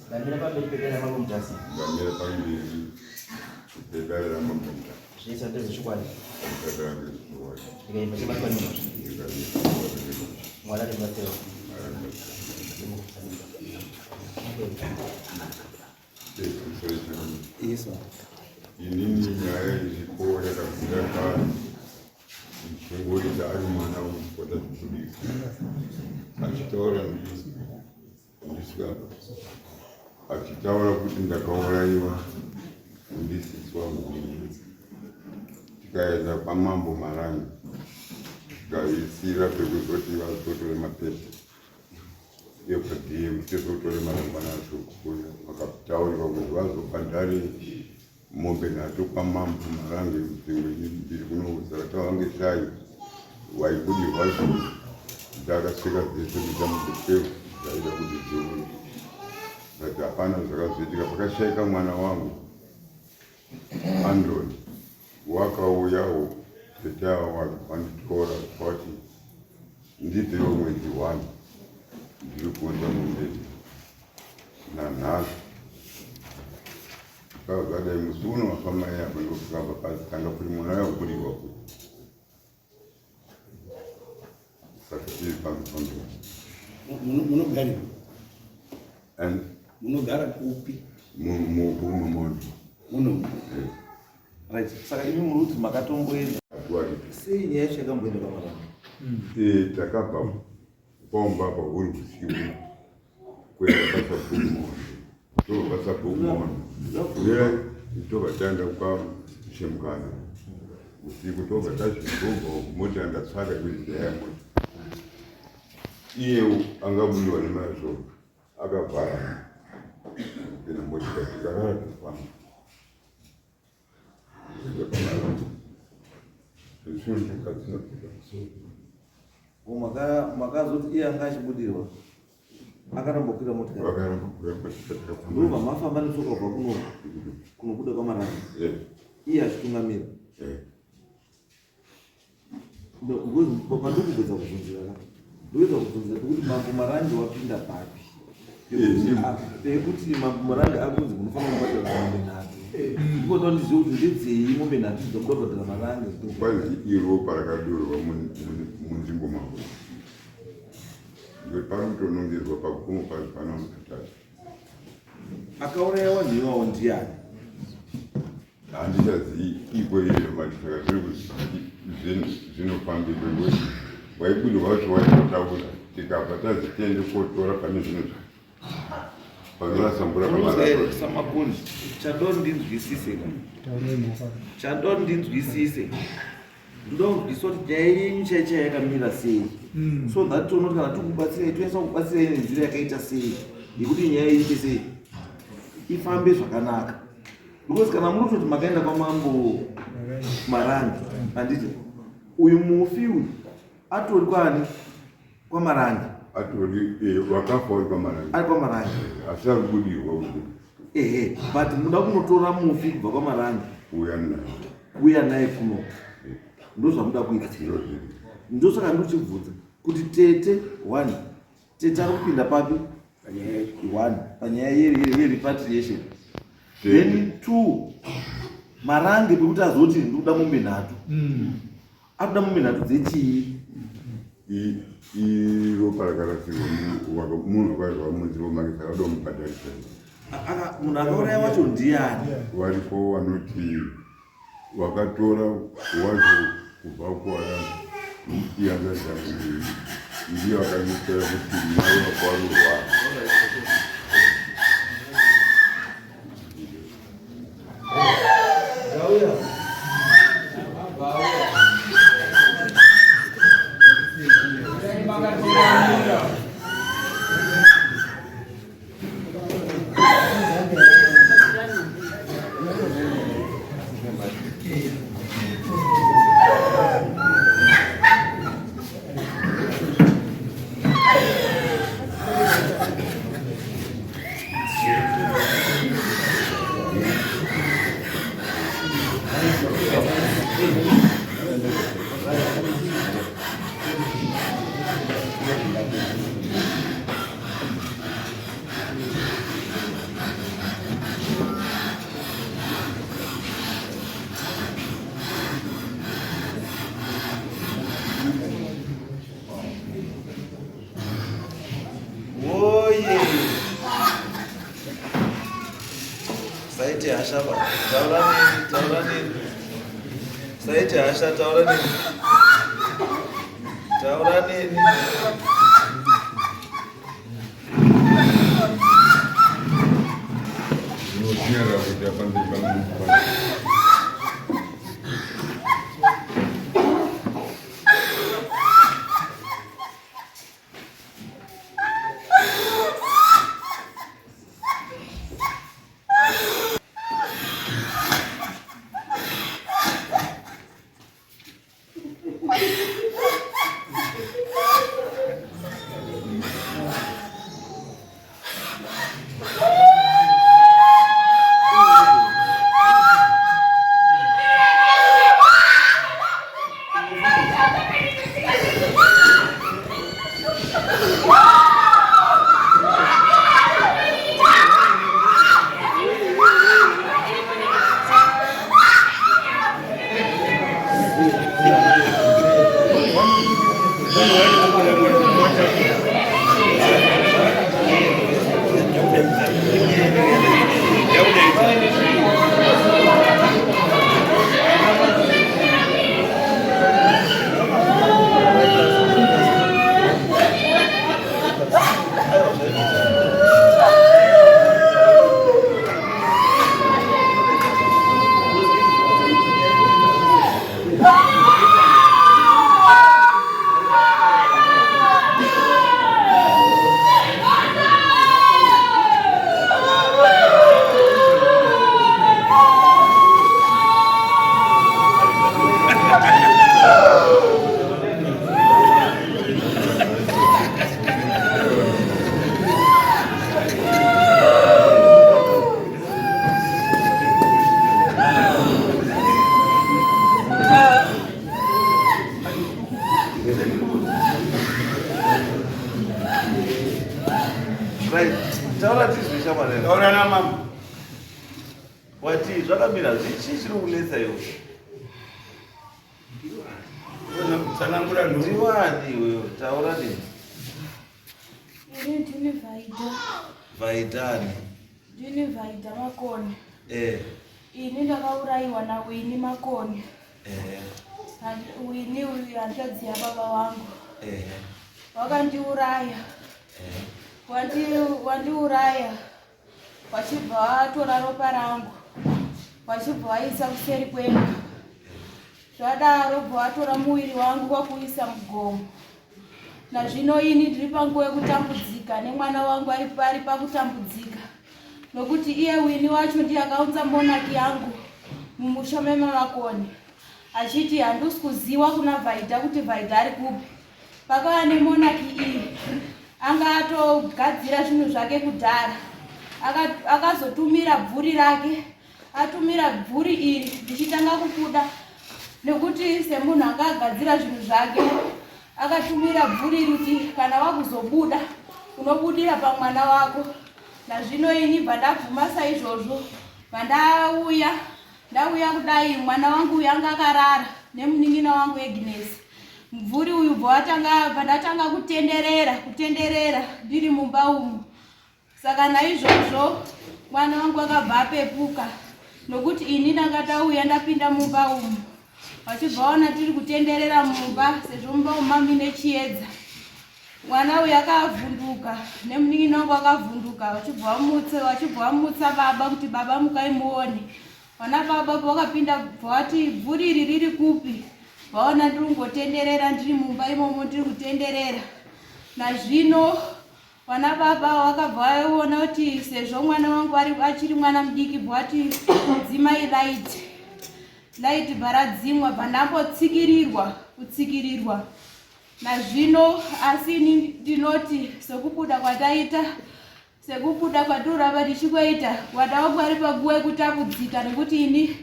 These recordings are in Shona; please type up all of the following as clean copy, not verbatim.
Ndamira pamberi pedare raMambo Mutasa. Ndamira pamberi pedare raMambo Mutasa. Zvese ndezvechokwadi. Ndakadara ndezvechokwadi. Ndikaimba chebatwa nemhosva. Ndikaimba chebatwa nemhosva. Mwari aribatsira. Mwari aribatsira. Yes, ma'am. Inini nyaya iripo yakabvira kare ichingoita ari mwana wekupota zvekudiki achitaura ndisika achitaura kuti ndakauraiwa ndisisi wangu tikaenda kwamambo Marange tikaisira pekuzoti vazotore mapepa yekwadm tizotore marangwana acho kuuya vakataurirwa kuti vazobhadhare mombe nhatu kwamambo Marange dzimwe mbiri kunoudza vatavange shai waibudirwa zvinhu dzakasvika dzese kuita mombe 12 dzaida kuti dziuye but hapana zvakazoitika pakashaika mwana wangu Andoni wakauyawo tete ava vanditora vati ndipewo mwedzi one ndiri kuunza mombe nanhasi zvadai musi uno wafa mai apa ndokukabva pazitanga kuti mwana yakubudirwa kuti saka tiri pano pamberi. Munogara and munogara kupi? Mumamondo muno. Right, saka imi muri kuti makatomboenda sei? Nyaya yacho yakamboenda pamaranga? Takabva pomba apa huri usiku kuenda pasabhuku mondo, tobva pasabhuku mondo uye tobva taenda kwashemukana usiku, tobva tasvikobva mota yandatsvaka kuti yaya mota iye angabudiwa nemazvo akavhara kupinda motika, tikarara tofamba Makazoti iye anga achibudirwa akarambokwira motikari, ndobva mafamba netsoka kubva kuno kunobuda kwaMarange, iye achitungamira. Pandikubvunza kubvunzira ka, ndoedza kubvunzira pekuti Mambo Marange wapinda papi, pekuti Mambo Marange akunzi munofanira kubhadhara mombe nhatu. Ndikoda ndizive kuti ndedzei mombe nhatu dzamuda kubhadhara Marange. Kwanzi iropa rakadurwa munzvimbo mavo, pari kutonongedzwa pagumo pacho pana mukatatu. Akauraya vanhu iwawo ndiani? Handichazivi iko iyoyo manje, saka zviri zvinofambika ngoti waibudirwa wacho waitotaura, tikabva tazi tiende kotora pane zvinhu zvacho panorasa mvura. Samakundi, chandondinzwisise ka, chandondinzwisise, ndoda kunzwisisa kuti nyaya yenyu chai chai yakamira sei, so that tonoti kana tikubatsirai toenesa kubatsirai nenzira yakaita sei yekuti nyaya iite sei, ifambe zvakanaka. Because kana muri kutoti makaenda kwaMambo Marange, handiti uyu mufi uyu atori kwani kwaMarange? Atori wakafa uri kwaMarange. Ari kwaMarange. Asi ari kubudirwa uku. Ehe, but muda kunotora mufi kubva kwaMarange kuuya naye. Kuuya naye kuno, ndozvamuda kuita. Ndosaka ndikuchibvunza kuti tete one, tete ari kupinda papi one panyaya yerepatriation? Then two, Marange pekuti azoti ndikuda mombe nhatu, akuda mombe nhatu dzechii? Iropa rakarasirwa, munhu akairwa munzvimbo make, saka kuda mubhadharisa. Munhu akauraya wacho ndiani? Varipo vanoti wakatora wacho kubva kuara ihanzvadzi yangu, ndiyo akanyepera kuti mai wako arurwara. Ndauya. Saite hasha ba. Taura neni, taura neni. Saite hasha, taura neni. Taura neni. Ndinonyarara kuita pamberi pangu. Right. Taura tizwe shamwari. Taura namama. Wati zvakamira chii chiri kunetsa iwe? Tsanangura nhu. Ndiwani iwewe? Taura neni. Ini ndini Vaida. Vaidani. Ndini Vaida Makoni. Eh. Ini ndakaurayiwa naWini Makoni. Eh. Wini uyu hanzvadzi yababa wangu. Eh. Wakandiuraya. Eh. Wandiuraya. Wachibva watora ropa rangu. Wachibva waisa kuseri kwemba. Zvadaro bva watora muviri wangu kwakuisa mugomo. Nazvino ini ndiri panguva yekutambudzika nemwana wangu ari pari pakutambudzika. Nokuti iye Wini wacho ndiye akaunza monaki yangu mumusha memamakoni. Achiti handisi kuziwa kuna Vaida kuti Vaida ari kupi. Pakauya nemonaki iyi anga atogadzira zvinhu zvake kudhara. Akazotumira bvuri rake. Atumira bvuri iri ndichitanga kubuda nekuti semunhu anga agadzira zvinhu zvake akatumira bvuri iri kuti kana wakuzobuda unobudira pamwana wako. Nazvino ini bva ndabvuma saizvozvo bva ndauya ndauya kudai mwana wangu uyu anga akarara nemunin'ina wangu Agnes. Mubvuri uyu bva watanga bva ndatanga kutenderera kutenderera ndiri mumba umu. Saka naizvozvo mwana wangu akabva apepuka nokuti ini ndanga tauya ndapinda mumba umu vachibva vaona tiri kutenderera mumba sezvo mumba umu mamine chiedza. Mwana uyu akavhunduka nemunin'ina wangu akavhunduka vachibva vamutsa vachibva vamutsa baba kuti baba mukai muone. Vana baba vakapinda vati bvuri iri riri kupi vaona ndiri kungotenderera ndiri mumba imomo ndiri kutenderera. Nazvino Vana baba vakabva vaona kuti sezvo mwana wangu ari achiri mwana mudiki bvati dzimai light light bva radzimwa bva ndambotsikirirwa kutsikirirwa nazvino asi ini ndinoti sekubuda kwataita sekubuda kwatiruramba tichikoita wada wangu ari panguva yekutambudzika nekuti ini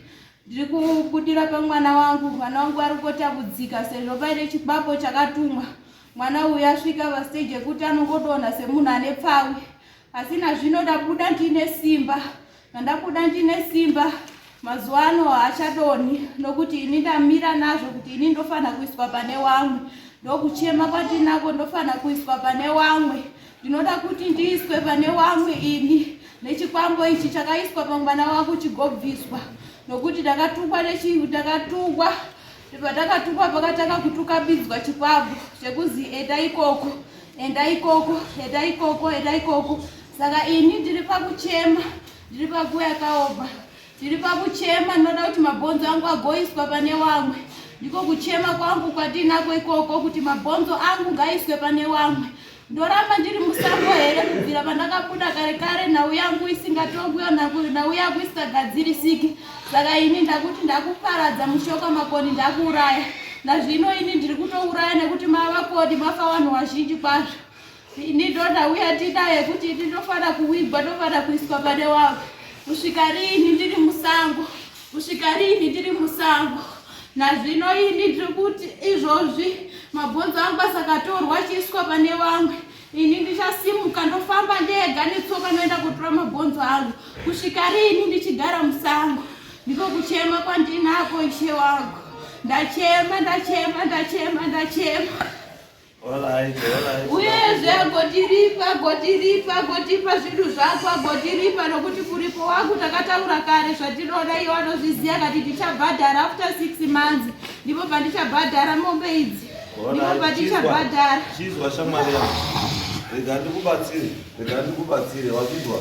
ndiri kubudira pamwana wangu mwana wangu ari kungotambudzika sezvo paine chikwambo chakatumwa Mwana uyu asvika pastage yekuti anongodonha semunhu ane pfawi asi nazvino ndabuda ndine simba zvandabuda ndine simba mazuva ano haachadonhi nokuti ini ndamira nazvo kuti ini ndofanira kuiswa pane wamwe ndokuchema kwandinako ndofanira kuiswa pane wamwe ndinoda kuti ndiiswe pane wamwe ini. Nechikwambo ichi chakaiswa pamwana wangu chigobviswa nokuti ndakatukwa ndakatukwa patakatukwa pakatanga kutukabidzwa chikwambo chekuzi enda ikoko enda ikoko enda ikoko enda ikoko. Saka ini ndiri pakuchema, ndiri pakuya kaobva, ndiri pakuchema, ndinoda kuti mabhonzo angu agoiswa pane wamwe. Ndiko kuchema kwangu kwandinako ikoko kuti mabhonzo angu ngaiswe pane wamwe. Ndoramba ndiri musango here kubvira pandakabuda kare kare, nhau yangu isingatongwi, nhau yangu isingagadzirisiki. Saka ini ndakuti ndakuparadza mushoka makoni, ndakuuraya. Nazvino ini ndiri kutouraya nekuti mavakoni mafa vanhu vazhinji kwazvo. Ini ndonauya ndinaye kuti ini ndofanira kuwigwa, ndofanira kuiswa pane wavo. Kusvika riini ndiri musango? Kusvika riini ndiri musango? Nazvino ini ndiri kuti izvozvi mabhonzo angu asakatorwa achiiswa pane vamwe, ini ndichasimuka ndofamba ndega netsoka ndoenda kutora mabhonzo angu. Kusvika riini ndichigara musango? Ndiko kuchema kwandinako, ishe wangu. Ndachema, ndachema, ndachema, ndachema. Uyezve agotiripa, agotiripa, agotipa zvinhu zvako, agotiripa nokuti muripo wangu takataura kare zvatinoda, iwo anozviziva kati tichabhadhara after 6 months, ndipo pandichabhadhara mombe idzi, ndipo patichabhadhara. Chizwa shamwari yangu, rega ndikubatsire, rega ndikubatsire, wazvinzwa?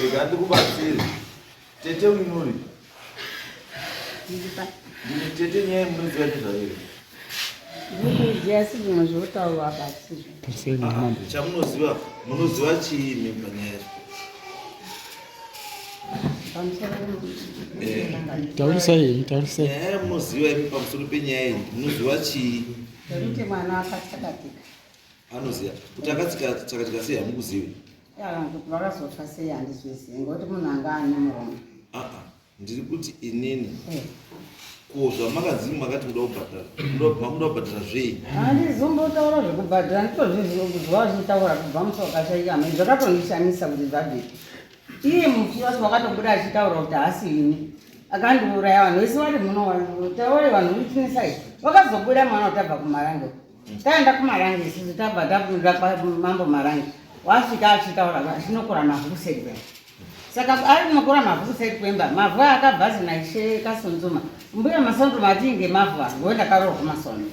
Rega ndikubatsire. Tete uinuri ndine tete, nyaya munoziva nezvayo? Ndinoziva, asi zvimwe zvotaurwa pasi. Chamunoziva, munoziva chii imi panyaya yacho? Pamusoro. Taurisai henyu, taurisai. Nyaya yamunoziva imi pamusoro penyaya iyi, munoziva chii? Pekuti mwana akatsakatika. Anoziva kuti akatsakatika sei? Hamukuzivi? Kuti vakazofa sei handizvizivi, ngokuti munhu anga ane murume. Aa, ndiri kuti inini ko zvamakanzi makati muda kubhadhara, mamuda kubhadhara zvei? Handizombotaura zvekubhadhara, nditozvizwa zvichitaura kubva musi wakashaika mai. Zvakatondishamisa kuti zvabvepi. Iye mufi wacho wakatobuda achitaura kuti haasi ini akandiuraya. Vanhu vese vari muno, taure vanhu witnessai. Wakazobuda mwana utabva kuMarange, taenda kuMarange isusu, tabva tabuda kwamambo Marange, wasvika achitaura achinokora mavhu kuseri kwemba. Saka ari kunokora mavhu kuseri kwemba, mavhu aya akabva azi naishe Kasunzuma, mbuya Masondo matinge mavhu aya ngo ndakarohwa Masondo.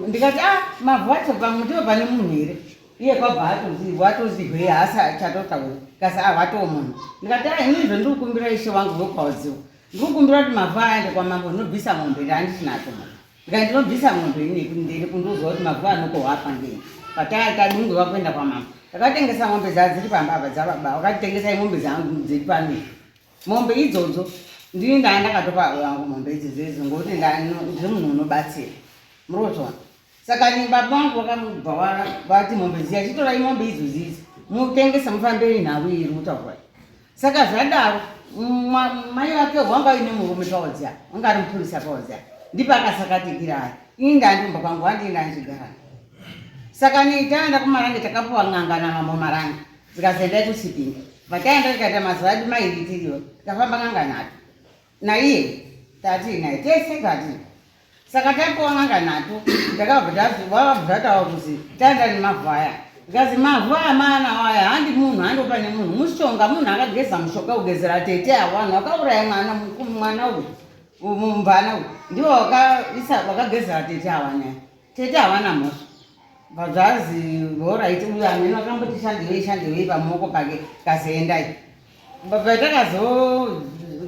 Ndikati, a mavhu acho pamutiwo pane munhu here? Iye kwabva atozi watozi hwe haasi achatotaura kasi a watoo munhu. Ndikati, a ini izvo ndikukumbira ishe wangu vekwawadziwa, ndikukumbira kuti mavhu aya aende kwamambo, ndinobvisa mombe ndaandichinako. Ndikati ndinobvisa mombe ini ndiri kundozwa kuti mavhu anokohwa ngei. Patadungwe vakuenda kwamambo, takatengesa mombe dzadziri pamba apa dzababa. Wakatitengesai mombe dzangu dziri pano, mombe idzodzo ndini ndaa ndakatopa vangu mombe idzodzo idzo, ngokuti ndiri munhu unobatsira, murotswa. Saka ni baba vangu vakamubva vati mombe dziya chitorai mombe idzodzo idzi mutengese mufambei nhau iri kutaurwa. Saka zvadaro mai vake wanga aine murume paodziya, wanga ari mupurisa paodziya, ndipo akasakatikira aya. Ini ndandiumba kwangu handii ndandichigara. Saka ni taenda kuMarange, takapuwa n'anga namambo Marange, dzikazoendai kuChipinge. Vataenda tikaita mazuva edu mairi tiriyo, tikafamba n'anga nhatu naiye tati naye tese tati. Saka tapuwa n'anga nhatu, ndakabva vabva kuti taenda nemavhu aya. Ndikazi mavhu aya maanawo aya handi munhu handopa nemunhu mushonga, munhu akageza mushonga kugezera tete avo vanhu vakauraya mwana mwana uyu mumvana uyu, ndivo vakaisa vakagezera tete ava nyaya. Tete havana mhosva. Bvazvazi alright, uyu amene vakamboti shandiwei shandiwei pamaoko pake, kazoendai. Patakazo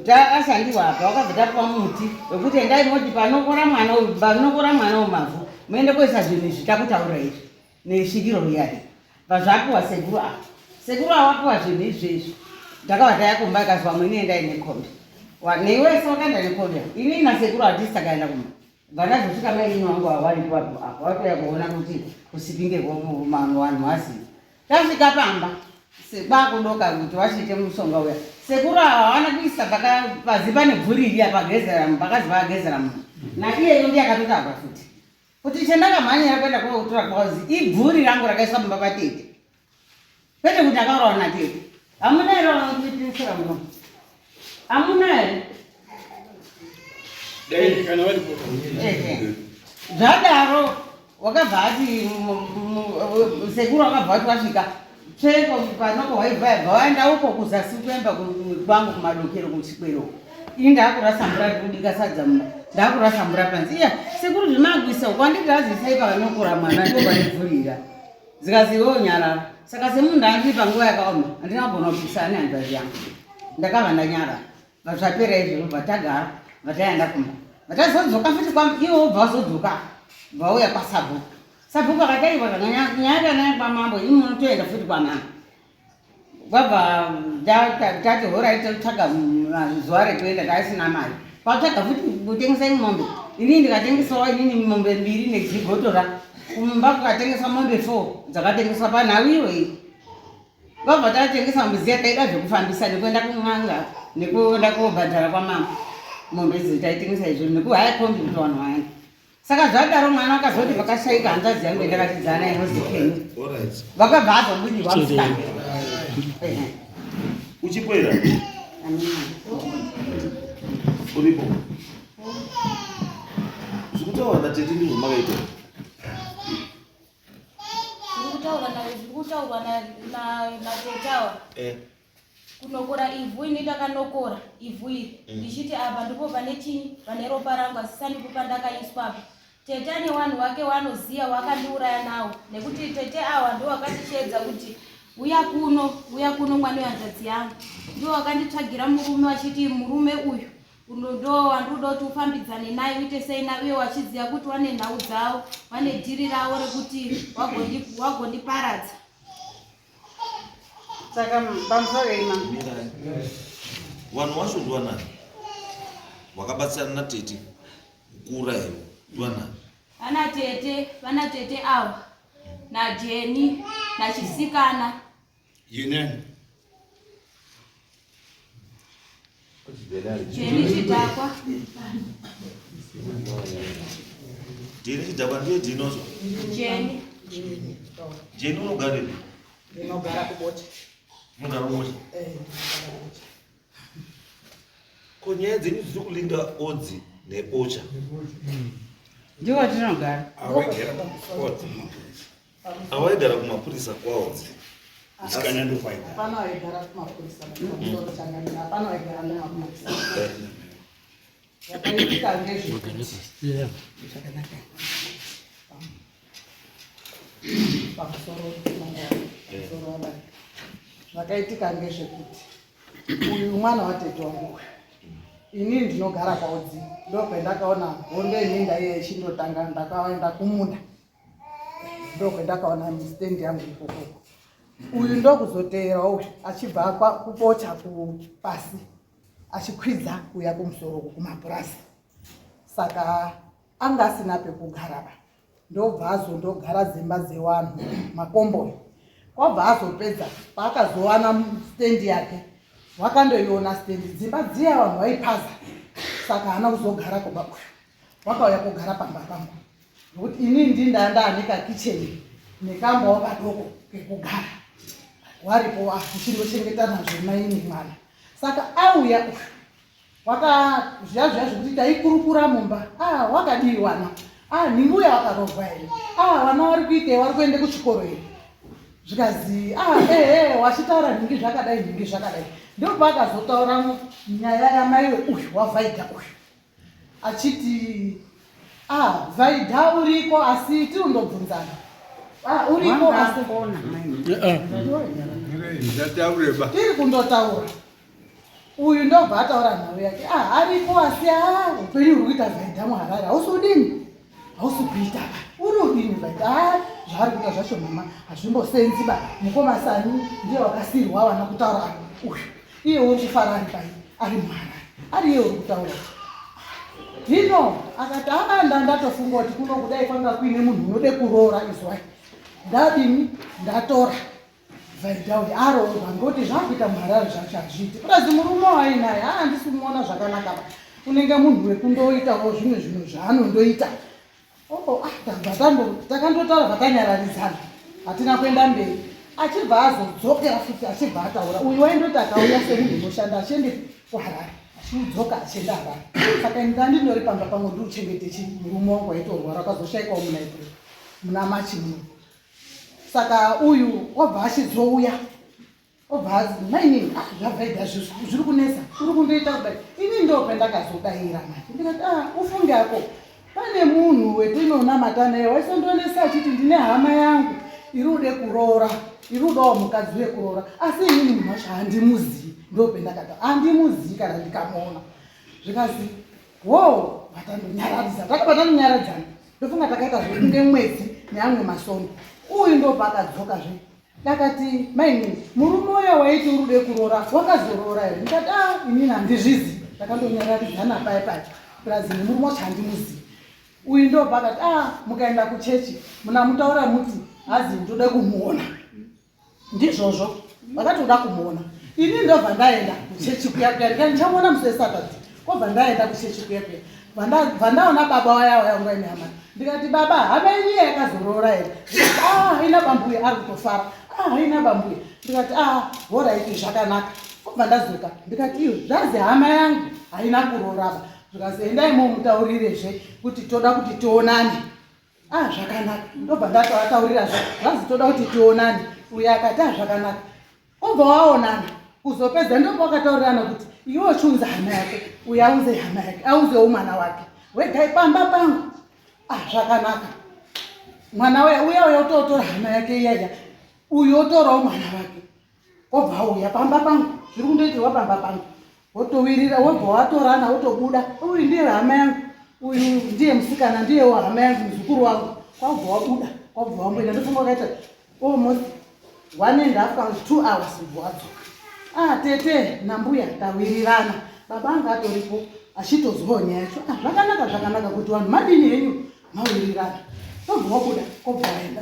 ashandiwa apa, wakabva tapuwa muti wekuti endai moti panokora mwana uyu, panokora mwana wemavhu, muende koisa zvinhu izvi takutaura izvi nesvikiro riyari. Pazvapiwa sekuru apa, sekuru awapiwa zvinhu izvezvi, ndakabva taya kumba, ikazwa mwene endai nekombi neiwese wakaenda nekombi. Ini nasekuru hatisi takaenda kumba. Vandazosvika mai ini wangu awaripo apo watoya kuona kuti kuChipinge vanhu vazivi. Tasvika pamba kwakudoka kuti vachiite mushonga uya. Sekuru ava havana kuisa pazi pane bvuri iriya pagezera, pakazi vagezera munhu naiyeyo ndiye akatotaura futi kuti chandakamhanyira kuenda kotora kwazi ibvuri rangu rakaiswa pamba patete, kwete kuti akaurawa natete. Hamuna here vanokuitirisira muno? Hamuna here? Kana varipo. Ehe. Zvadaro wakabva ati sekuru wakabva ati wasvika. Tsveko panoko waibva yabva waenda uko kuzasi kuemba kwangu kumadokero kuchikwero. Ini ndakurasa mvura ndikubika sadza mumba. Ndakurasa mvura panzi. Iya sekuru zvimagwisa uko anditi azisai pakanokura mwana ndipo panebvurira. Zikazi iwewe nyarara. Saka semunhu andiri panguva yakaoma handina kugona kupikisana nehanzvadzi yangu. Ndakabva ndanyarara. Zvapera izvozvo bva tagara bva taenda kumba. Vatazodzoka futi kwa iwo wobva wazodzoka vauya kwasabhuku. Sabhuku akati aiwa kana nyaya kana kwamambo imi munotoenda futi kwamambo. Vabva tati horai totsvaga zuva rekuenda taisina mari. Kwatsvaga futi kutengesa imwe mombe. Inini ndikatengesawo inini mombe mbiri nezigotora. Kumba kukatengeswa mombe 4 dzakatengeswa panhau iyoyi. Vabva tatengesa mombe dziya taida zvekufambisa nekuenda kun'anga nekuenda kobhadhara kwamama mombe idzi taitengesa izvo nekuhaya kombi kuti vanhu vaende saka zvadaro mwana akazoti pakashaika hanzvadzi yangu yandakatidzana inonzi Kenny vakabva azobudirwa musikana uchikwera uripo zvikutaura natete ndizvo makaita Zviri kutaurwa natete awa eh. Kunokora ivhu ini ndakanokora ivhu iri mm. ndichiti apa ndipo pane chinyi pane ropa rangu asi sandipo pandakaiswa apa tete ane wanhu wake waanoziva wakandiuraya nawo nekuti tete awa ndo wakandisheedza kuti uya kuno uya kuno mwana wehanzvadzi yangu ndo wakanditsvagira murume wachiti murume uyu uno ndo wandinoda kuti ufambidzane naye uite sei naye uye wachiziva kuti wane nhau dzavo wane dhiri ravo rekuti wagondiparadza Saka pamusoro ima. Vanhu wacho ndiwanani? Wakabatsirana natete kukura iwe ndiwanani? Vana tete, vana tete ava naJeni nachisikana. Yinani? Jeni chidhakwa. Jeni chidhakwa ndiye Jeni wacho. Jeni. Jeni unogarepi? Ndinogara kuBocha. Unogara kuBocha? Eh, ndinogara kuBocha. Ko nyaya dzenyu dziri kulinga odzi nebocha. Ndiwo tinogara. Awaigara kumapurisa kwaodzi. Musikana ndokwaigara. Hapana waigara kumapurisa pamusoro changamire, hapana waigara nemapurisa. Zvakaitika ndezvekuti zvakanaka. Pamusoro pamusoro wadarika. Zvakaitika ndezvekuti uyu mwana watete wangu uyu ini ndinogara kwaudzi ndokwendakaona hondo yeminda iye ichindotanga ndakaenda kumunda ndokwendakaona stand yangu ikokoko uyu ndokuzoteerawo uyu achibva kubocha kupasi achikwidza kuuya kumusoro kumapurasi saka anga asina pekugara ba ndobva azondogara dzimba dzewanhu makomboni kwabva azopedza paakazowana stendi yake wakandoiona stendi dzimba dziya vanhu vaipaza saka haana kuzogara kumba uyu wakauya kugara pamba pangu nokuti ini ndinda ndaane kakicheni nekambawo kadoko kekugara waripo atichindochengeta nazvo maini mwana saka auya uyu waka zviya zviya zvekuti taikurukura mumba ah wakadii wana ah nhingi uya wakarohwa here ah wana wari kuitei wari kuende kuchikoro here zvikazi ah ehe wachitaura nhingi zvakadai nhingi zvakadai ndopaakazotaura nyaya yamaiwe uyu wavhaidha uyu achiti ah vaida uriko asi tiri kundobvunzana ah uriko asi tiri kundotaura uyu ndobva ataura nhau yake ah ariko asi ah upenyu huri kuita vaida muharare hausi udini hausi kuita ba uri udini vaida ah zvaari kuita zvacho mama hazvimbosenzi ba mukoma sani ndiye wakasiirwa wana kutaura uyu iye uri kufara ari pai ari muharare ari iye uri kutaura hino akati aa ndandatofunga kuti kuno kudai kwanga kuine munhu unode kuroora izwai ndadini ndatora vaida uyu aroorwa ngokuti zvakuita muharare zvacho hazviiti purazi murume wainaye aa handisi kumuona zvakanaka ba unenge munhu wekundoitawo zvimwe zvinhu zvaanondoita Oh, ah, tabva tambo takandotaura vatanyararidzana hatina kuenda mberi achibva azodzokera futi achibva ataura uyu waindoti akauya semunhu unoshanda achiende kuharare achiudzoka achienda harare saka ini ndandindori pamba pangu ndiuchengete chi murume wangu waitorwara akazoshaikwawo muna april muna machi muno. Saka uyu wabva achizouya obva azi mainini, ah, zvabvaida zviri kunetsa, uri kundoita kudai. Ini ndo pandakazodaira manje, ndikati, ah, ufunge ako pane munhu wetinonamata naye waisondonesa achiti ndine hama yangu iri ude kuroora, iri udawo mukadzi wekuroora, asi inini munhu wacho handimuzii. Ndo pendakati handimuzii kana ndikamuona. Zvikazi wo vatandonyararidza, takabva tandonyaradzana. Ndofunga takaita zvekunge mwedzi neamwe masondo. Uyu ndopakadzokazve, ndakati, mainini, murume uya waiti uri ude kuroora wakazoroora here? Ndikati, a, inini handizvizi. Takandonyararidzana paya paya, purazi nemurume wacho handimuzii. Uyu ndopakati, a, mukaenda kuchechi munamutaura muti hazi ndode kumuona. Ndizvozvo vakati uda kumuona. Ini ndobva ndaenda kuchechi kuya kuya, ndikati ndichamuona musi weSaturday. Kobva ndaenda kuchechi kuya kuya, bva ndaona baba waya waya nguva ine hama. Ndikati, baba, hama yenyu iya yakazoroora here? Ndikati, a, haina bambuya, ari kutofara. A, haina bambuya. Ndikati, a, horaiti, zvakanaka. Kobva ndadzoka, ndikati, iyo zvazi hama yangu haina kurooraba. Zvikazi, endai momutaurirezve kuti toda kuti tionane. Ah, zvakanaka. Ndobva ndatoataurirazve, zvazi toda kuti tionane. Uyo akati, ah, zvakanaka. Obva waonana. Kuzopedza ndopa wakataurirana kuti iwe uchiunza hama yake, uyo aunze hama yake, aunzewo mwana wake, wegai pamba pangu. Ah, zvakanaka. Mwana uya uya uya utotora hama yake iyaya, uyu otorawo mwana wake, obva auya pamba pangu. Zviri kundoitirwa pamba pangu, wotowirira, wobva watorana, wotobuda. Uyu ndiye hama yangu, uyu ndiye musikana, ndiyewo hama yangu, muzukuru wangu. Kwabva wabuda, kwabva wamboenda. Ndofunga wakaita almost 1.5 hours, 2 hours, ubva wadzoka. Ah, tete nambuya tawirirana. Baba anga atoripo achitozwawo nyaya yacho. Ah, zvakanaka, zvakanaka kuti vanhu madini henyu mawirirana. Tobva wabuda, kobva waenda.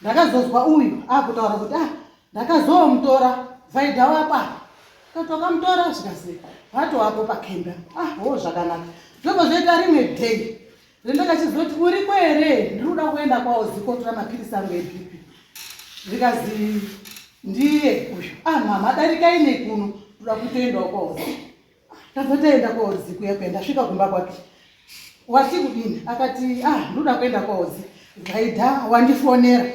Ndakazozwa uyu akutaura kuti, ah, ndakazomutora Vaida wapa. Kati wakamutora? Zvikazi vatowapo pakemba. Ah, ho, zvakanaka. Ndobva zvoita rimwe day rendakachizoti, uriko here? Ndiri kuda kuenda kwaozi kotora mapirisi angu eBP. Zvikazi ndiye uyu. Ah, mama, darikai nekuno, toda kutoendawo kwaozi. Tabva taenda kwaozi kuya kuya. Ndasvika kumba kwake, wati kudini? Akati, ah, ndoda kuenda kwaozi, Vaida wandifonera.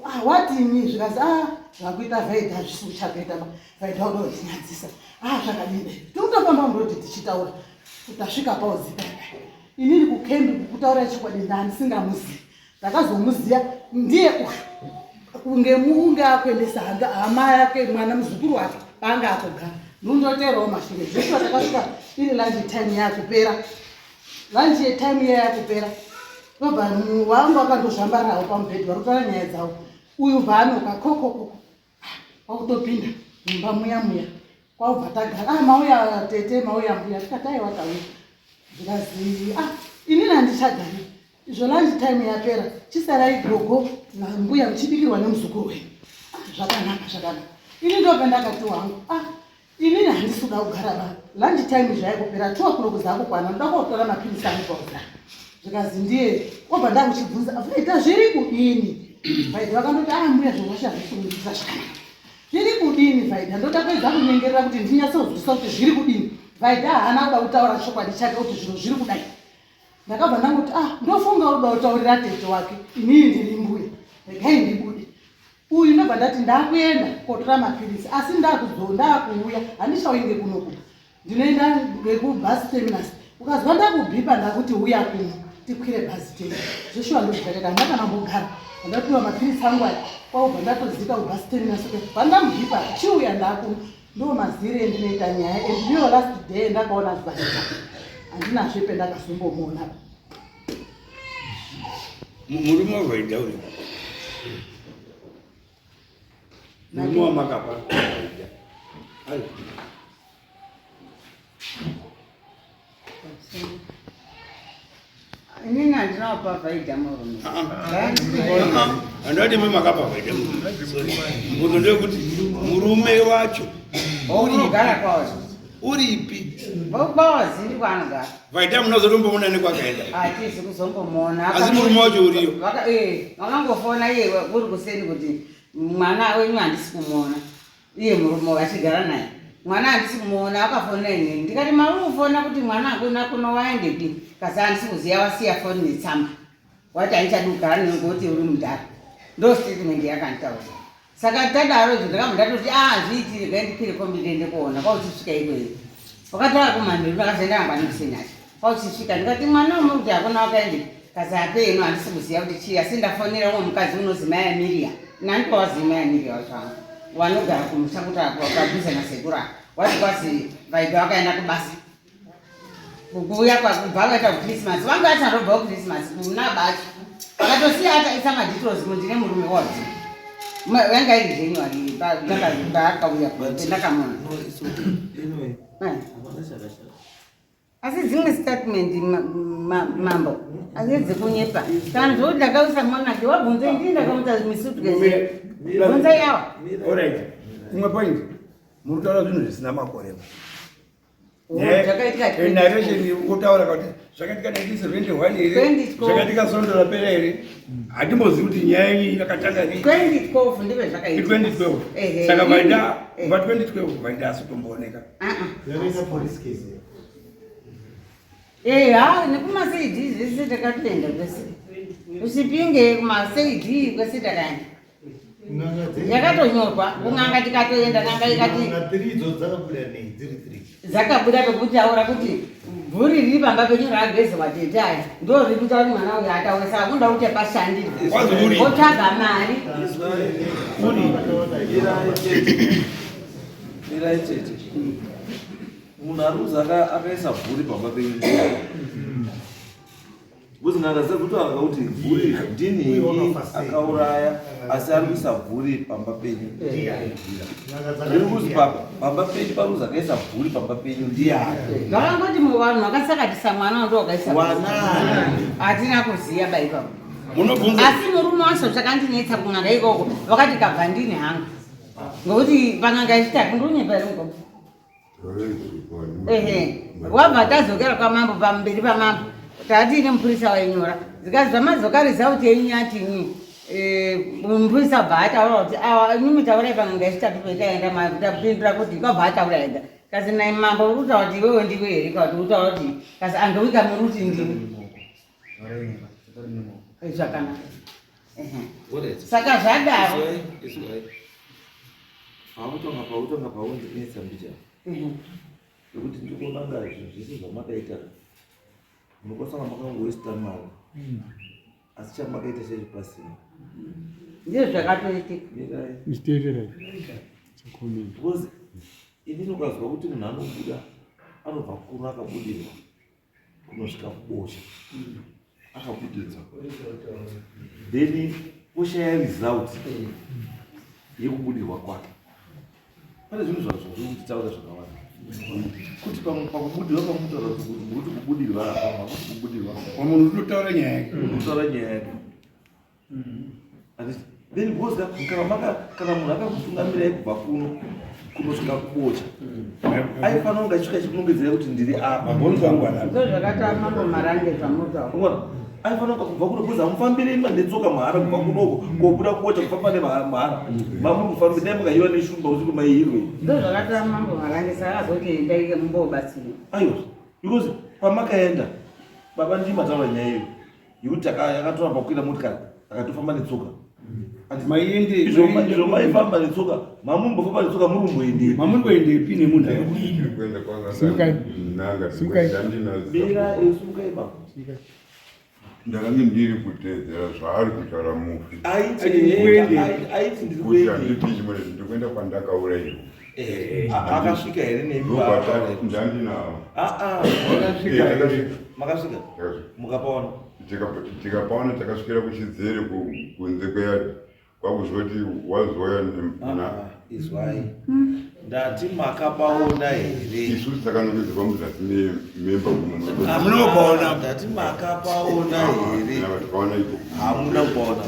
Ah, watini? Zvikazi, ah, zvakuita Vaida hazvisi kuchakuita ba, Vaida uda kundinyadzisa. Ah, zvakadini? Tikutofamba murodi tichitaura, tasvika paozi paipai. Inini kukembi, kukutaura chokwadi, ndandisingamuzivi. Ndakazomuziya ndiye uyu kunge munge akuendesa hama yake, mwana muzukuru wake paanga akugara. Ndundoterawo mashure. Zveshuwa takasvika iri lunch time yakupera, lunch yetime iya yakupera. Ndobva wangu akandozvambarirawo pamubhedhi, vari kutaura nyaya dzavo. Uyu bva anoka kokokoko, kwakutopinda mumba muya muya, kwabva tagara. Ah, mauya tete, mauya mbuya. Tikati, aiwa, tauya. Zvikazi, ah, inini handichagari izvo, lunch time yapera, chisarai gogo nambuya muchibikirwa nemuzukuru wenyu. Ah, zvakanaka, zvakanaka. Ini ndobva ndakati wangu, ah, inini handisi kuda kugara ba, lunch time zvayakupera, 2 o'clock zakukwana, ndoda kotora mapirisi angu pauzaa. Zvikazi ndiye. Obva ndakuchibvunza, vaita zviri kudini Vaida? Vakandoti, ah, mbuya, zvorwasha hazvisi kundiitira zvakanaka. Zviri kudini Vaida? Ndoda kuedza kunyengerera kuti ndinyatsozwisisa kuti zviri kudini. Vaida haana kuda kutaura chokwadi chake kuti zviro zviri kudai. Ndakabva ndangoti, ah, ndofunga uri kuda kutaurira tete wake, inini ndiri mbuya, regai ndibude. Uyu ndobva ndati ndakuenda kotora mapirisi, asi ndakudzo ndakuuya, handichauinge kunoku, ndinoenda ngekubus terminus. Ukazwa ndakubhipa, ndakuti uya kuno tikwire bhazi teni. Zveshuwa ndozvitakaita, handina kana mbogara. Ndapiwa mapirisi angu aya, kwaubva ndatozika kubus terminus. Pandamubhipa, chiuya, ndakuno. Ndo mazire endinoita nyaya, and ndiyo last day ndakaona Vaida. Handinazve pendakazombomuona. Murume waVaida uri murume wamakapa Vaida ari Inini handina kupa Vaida murume. Handati imi makapa Vaida murume. Mubvunzo ndeyekuti murume wacho Unogara kwaozi. uripi? Kwaozi ndi kwaanogara. Vaida munozotombomuona nekwakaenda? Hatizi kuzombomuona. Asi murume wacho uriyo? Vakangofona iye uri kuseni kuti mwana wenyu handisi kumuona. Iye murume vachigara naye, mwana handisi kumuona. Akafona inini, ndikati, mauri kufona kuti mwana hakuna kuno, waendepi? Kasi handisi kuziva, wasiya foni netsamba, wati handichadi kugara newe ngokuti uri mudhara. Ndo statement yakanditaura. Saka tadaro izvo ndakabva ndatoti ah zviitire regai ndikwire kombi ndiende kuona kwauchisvika ikweyo. Wakataura kumanheru ndakazoenda mangwani kuseni acho. Kwauchisvika ndikati mwana wamuri kuti hakuna wakaende kazi apeno handisi kuziva kuti chii asi ndafonera umwe mukadzi unozi mai Amiria. Nandikawazivi mai Amiria wacho hangu. Wanogara kumusha kuti padhuze nasekuru ava. Wati kwazi vaibva vakaenda kubasa. Kuuya kwakubva vaita kuChristmas. Vanga vachandobva kuChristmas kuna bacho. Vakatosiya akaisa madetails kuti ndine murume wadzo. Yanga iri January paakauya ndakamona. No, it's okay. Anyway, hapana chakashata. Asi dzimwe statement mambo asi dzekunyepa. Kana zvokuti ndakauisa mwana wabvunza ndini ndakamuta misuitcase. Bvunza yawa. Alright. Imwe point. Muri kutaura zvinhu zvisina makore. Zvakaitika Narration kutaura kuti zvakaitika 1971 here, 2012. zvakaitika svondo rapera here. Hatimbozivi kuti nyaya iyi yakatanga rini. 2012 ndizvo zvakaitika. 2012. Ehe. Saka vaida Eh. kubva 2012 vaida asitombooneka. Ah, ah. Yakaita police case. Eya, nekumaCD zvese takatoenda kwese. Usipinge kumaCD kwese takaenda. N'anga dze- Yakatonyorwa, kun'anga tikatoenda, n'anga ikati N'anga three idzo dzakabuda nei dziri three. dzakabuda pekutaura kuti bvuri riri pamba penyu ragezwa tete aya ndo riri kuita kuti mwana uyu ataure saka kunoda kuti pashandirwe Kwanzi uri. otsvaga mari Mirai chete. Mirai chete. Munhu ari kuzi akaisa bvuri pamba penyu ndiani? Because n'anga dzakutaura kuti bvuri ndinhingi akauraya asi ari kuisa bvuri pamba penyu. Riri kuzi pamba penyu pari kuzi akaisa bvuri pamba penyu ndiani? Vakangoti vanhu vakasakatisa mwana ndo wakaisa Wanani? Hatina kuziya ba ipapo. Munobvunza Asi murume wacho chakandinetsa kun'anga ikoko vakati kabva ndini hangu ngokuti pan'anga yechitatu ndonyepa iri mukoma. Ehe, wabva tazokera kwamambo pamberi pamambo tatiine mupurisa wainyora zikazi zvamadzoka result yenyu yatinyi mupurisa bva ataura kuti awa imimi taurai pan'anga yechitatu petaenda tapindura kuti kwabva ataura ega kazi nai mambo uri kutaura kuti iwewe ndiwe here kakuti uri kutaura kuti kazi angewika muri kuti ndini zvakanaka. Ehe. Alright. Saka zvadaro Izwai, izwai. Pakutonga pakutonga paundinetsa mbichana. Nekuti ndikuona nga zvinhu zvese zvamakaita munokwanisa kunga makangowaster mari asi chamakaita chacho pasina. Ndizvo zvakatoitika. Mirai. Miteerera. Comment. Because inini ukazwa kuti munhu anobuda anobva kuno akabudirwa kunosvika kubosha akabudirwa then oshaya result yekubudirwa kwake pane zvinhu zvazvo zviri kutitaura zvakawanda kuti pakubudirwa pamutaura kuti muri kubudirwa apa makuti kubudirwa Munhu unotaura nyaya yake. kutaura nyaya yake. Handiti? Then because kana maka kana munhu akakutungamirai kubva kuno kunosvika kubocha aifanira kunge achisvika achikunongedzera kuti ndiri apa. Mabhonzo angu anapa. Ndizvo zvakataura mambo Marange zvamutaura. Unoona? Aifanira kunge kubva kuno because hamufambiri netsoka mahara kubva kunoko kobuda kubocha kufamba nemahara mamuri kufambira dai mukaiwa neshumba usiku maihirwe. Ndizvo zvakataura mambo Marange saka akazoti endai mumbobatsirwa. Aiwa, because pamakaenda baba ndii mataura nyaya iyo yekuti akatora pakukwira motikari akatofamba netsoka. Maiende Izvo maifamba netsoka mamumbofamba netsoka muri kumboendei? Mamuri kuendepi nemunhu akabudirwa? Kuenda kwanga Simukai. nanga Simukai. Mira simukai baba. Ndakange ndiri kuteedzera zvaari kutaura mufi. Aiti Kuende. aiti ndiri Kuti kuendei. handiti chimwe ndikuenda kwandakaurayiwa. Akasvika here nemi? Ndandinavo. Ah, Wakasvika here? makasvika mukapaona? Tikapaona takasvikira kuchidzere kunze kweyadhi kwakuzoti wazoya Ah, izwai, ndati makapaona here? Isusu takanongedzerwa muzasi memba. Hamuna kupaona. Ndati makapaona here? Tikaona iko. Hamuna kupaona.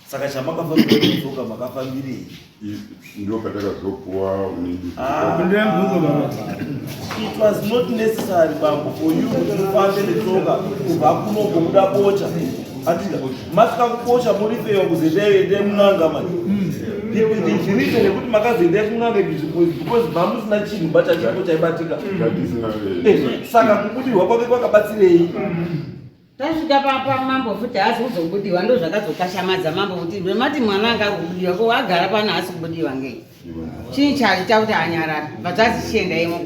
Saka chamakafambira kudzoka makafambirei? Ndo patakazopuwa. Ah. Ndinobvunza baba. It was not necessary, bambo, for you kuti mufambe netsoka kubva kuno kubuda bocha. Andika masvika kubocha muri fewa kuzoendai endai munanga manje. The reason yekuti makazoendai kunanga is because mamusina chinhu bachachipo chaibatika. Tatisina. Saka kubudirwa kwake kwakabatsirei? Tasvika pamambo futi haasi kuzobudiwa, ndo zvakazokashamadza mambo kuti mati mwana anga ari kubudiwa ko agara pano haasi kubudiwa ngei? Chii chaita kuti anyarara? Bva dzazi chienda imo.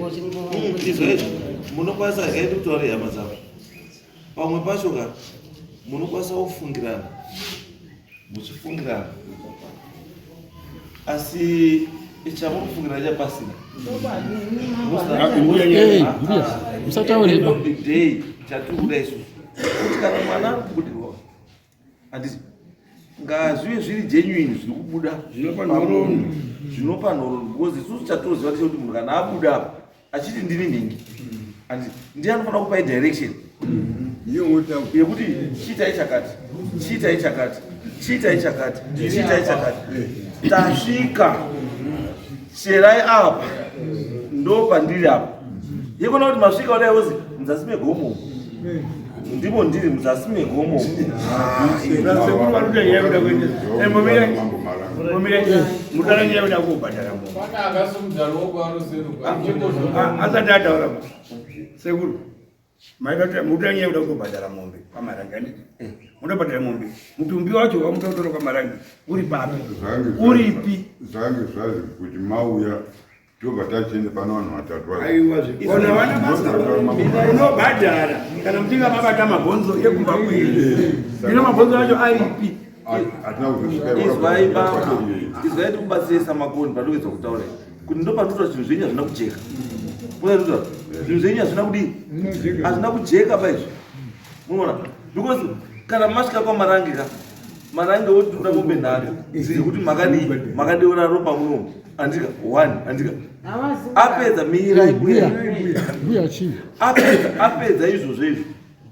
Munokwanisa kaiti kutaura hama dzavo pamwe pacho ka munokwanisa kufungirana muchifungirana, asi chamurikufungirana chapasina. Musataureba. Day chatiri kuda isusu kuti kana mwana ari kubudirwa, handiti ngazvive zviri genuine zviri kubuda Zvinopa nhoroondo. Zvinopa nhoroondo, because isusu chatoziva ndechekuti munhu kana abuda apa achiti ndini nhingi, handiti ndiye anofanira kupai direction yekuti chiitai chakati, chiitai chakati, chiitai chakati, chiitai chakati, tasvika, cherai apa, ndo pandiri apa. Yekona kuti masvika kudai wozi muzasi megomo ndimo, ndiri muzasi megomo. Sekuru vari kuita nyaya yekuda kuendesa. Momire, mudara nyaya yekuda kubhadhara munhu. Asati ataura ba. Sekuru. Maida kuti muda nyaya yekuda kubhadhara mombe kwaMarangi, handiti? Muda kubhadhara mombe. Mutumbi wacho wamuda kutora kwaMarangi uri papi? Uripi? Zvange zvazi kuti mauya tobva tachienda pane vanhu vatatu. Aiwa zve. Ona vana basa. Unobhadhara kana muchinge mabata mabhonzo ekumba kwenyu. Ino mabhonzo acho aripi? Hatina kuzosvika. Izwai baba, izwai, tikubatsirisa makoni patikuedza kutaura kuti ndo panotoita zvinhu zvenyu hazvina kujeka. Munotoita zvinhu zvenyu hazvina kudii, hazvina kujeka paizvi, munoona, because kana masvika kwaMarange ka, Marange woti toda mombe nhatu dzekuti makadii, makadeura ropa munomu, andika one, andika apedza mirai. Mbuya, mbuya chii? Apedza izvozvo izvo,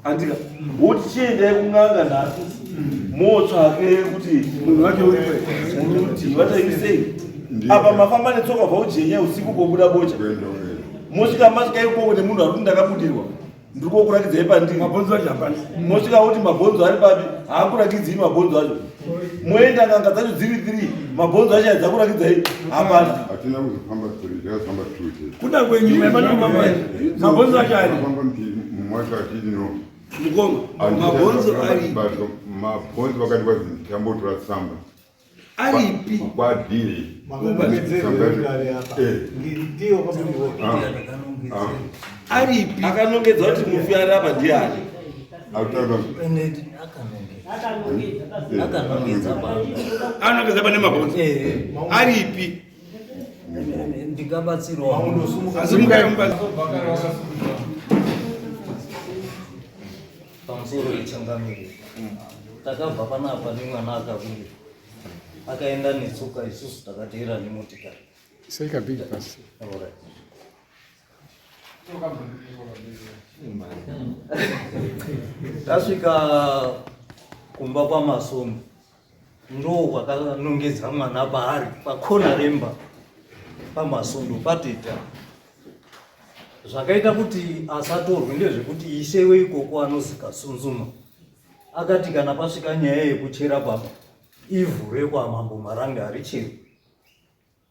andika woti chiendai kun'anga nhatu motsvake kuti Munhu wacho uripo. Kuti vataisei apa, mafamba netsoka bva ujenya usiku kobuda bocha, mosvika, masvika ikoko nemunhu ari kuti ndakabudirwa, ndiri kokurakidzai pandiri. Mabhonzo acho hapana. Mosvika kuti mabhonzo ari papi, haakurakidzii mabhonzo acho. Moenda n'anga dzacho dziri three, mabhonzo acho adzakurakidzai hapana. Hatina kuzofamba three, takazofamba two chete. Kuda kwenyu maifana kufamba mabhonzo acho ari. Famba mbiri, mumwe wacho achiti no. Mukoma, mabhonzo ari Mabhonzo vakati kwazi tambotora tsamba aripi? Kwadii. Ndiyo kwabudiriwa. Aripi? Akanongedza kuti mufi ari apa ndiani? Akutaura. Akanongedza pa Anongedza pane mabhonzo aripi? Ndingabatsirwa. Asi mukai. Pamusoro yechangamire, takabva panapa nemwana akabudirwa, akaenda netsoka, isusu takateera nemotikari. Sei kabig pasi. Alright. Tasvika kumba kwaMasomo, ndo kwakanongedza mwana paari pakona remba paMasondo pateta. Zvakaita kuti asatorwe ndezvekuti ishe weikoko anozika Sunzuma akati kana pasvika nyaya yekuchera papa ivhu rekwaMambo Marange haricheri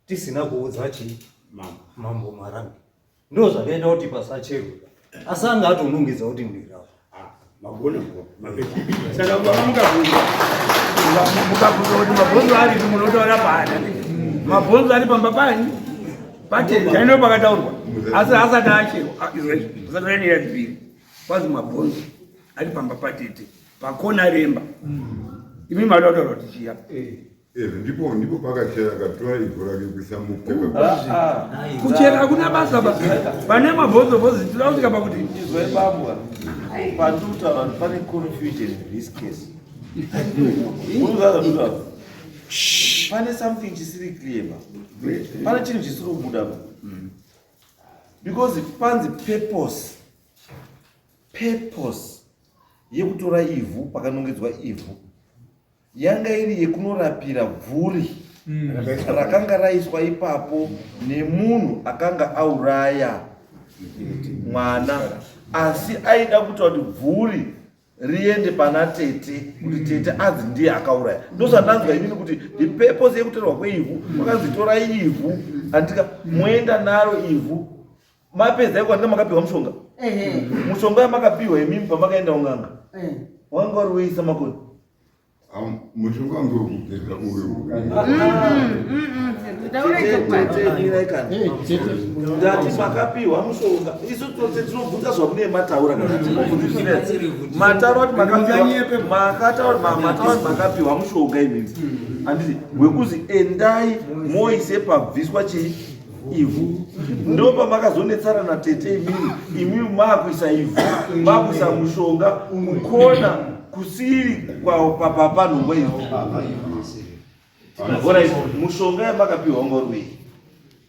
tisina kuudza chii, Mambo Marange. Ndo zvakaita kuti pasacherwe, asi anga atonongedza kuti ndirapo. Magona mapedza. Saka baba mukabvunza, mukabvunza kuti mabhonzo aripi, munotaura paani? Mabhonzo ari pamba pani pateta ino pakataurwa, asi asati acherwa. Izvezvi asati aenera dziviri kwazi mabhonzo ari pamba patete pakona remba. Imi mada kutaura kuti chiya? Ndipo pakachera, akatora ivhu rake kuisa mupepa. Kuchera hakuna basa ba pane mabhonzo bhozi tinoda kusvika pakuti Izwai babwa, pandikutaura kuti pane confusion in this case. Unozaa pane something chisiri clear ba, pane chinhu chisiri kubuda ba, because panzi purpose yekutora ivhu pakanongedzwa ivhu yanga iri yekunorapira bvuri rakanga raiswa ipapo nemunhu akanga auraya mwana, asi aida kuita kuti bvuri riende pana tete kuti tete anzi ndiye akauraya. Ndozvandanzwa inini kuti the purpose yekutorwa kweivhu kwakanzi torai ivhu, andika moenda naro ivhu, mapedza iko, andika makapiwa mushonga. Mushonga yamakapiwa imimi pamakaenda un'anga. Wanga uri weisa makoni. Mushonga wangu wekugeza uyu. Ndati makapiwa mushonga. Isu tose tinobvunza zvamune mataura kana tinobvunzira. Mataura kuti makapiwa makataura mataura kuti makapiwa mushonga imimi. Handiti wekuzi endai moise pabviswa chii ivhu. Ndo pamakazonetsana natete imimi imimi makuisa ivhu makuisa mushonga kukona kusiri kwapanhongwa ivhu. Alright, mushonga yamakapiwa wanga uri wei?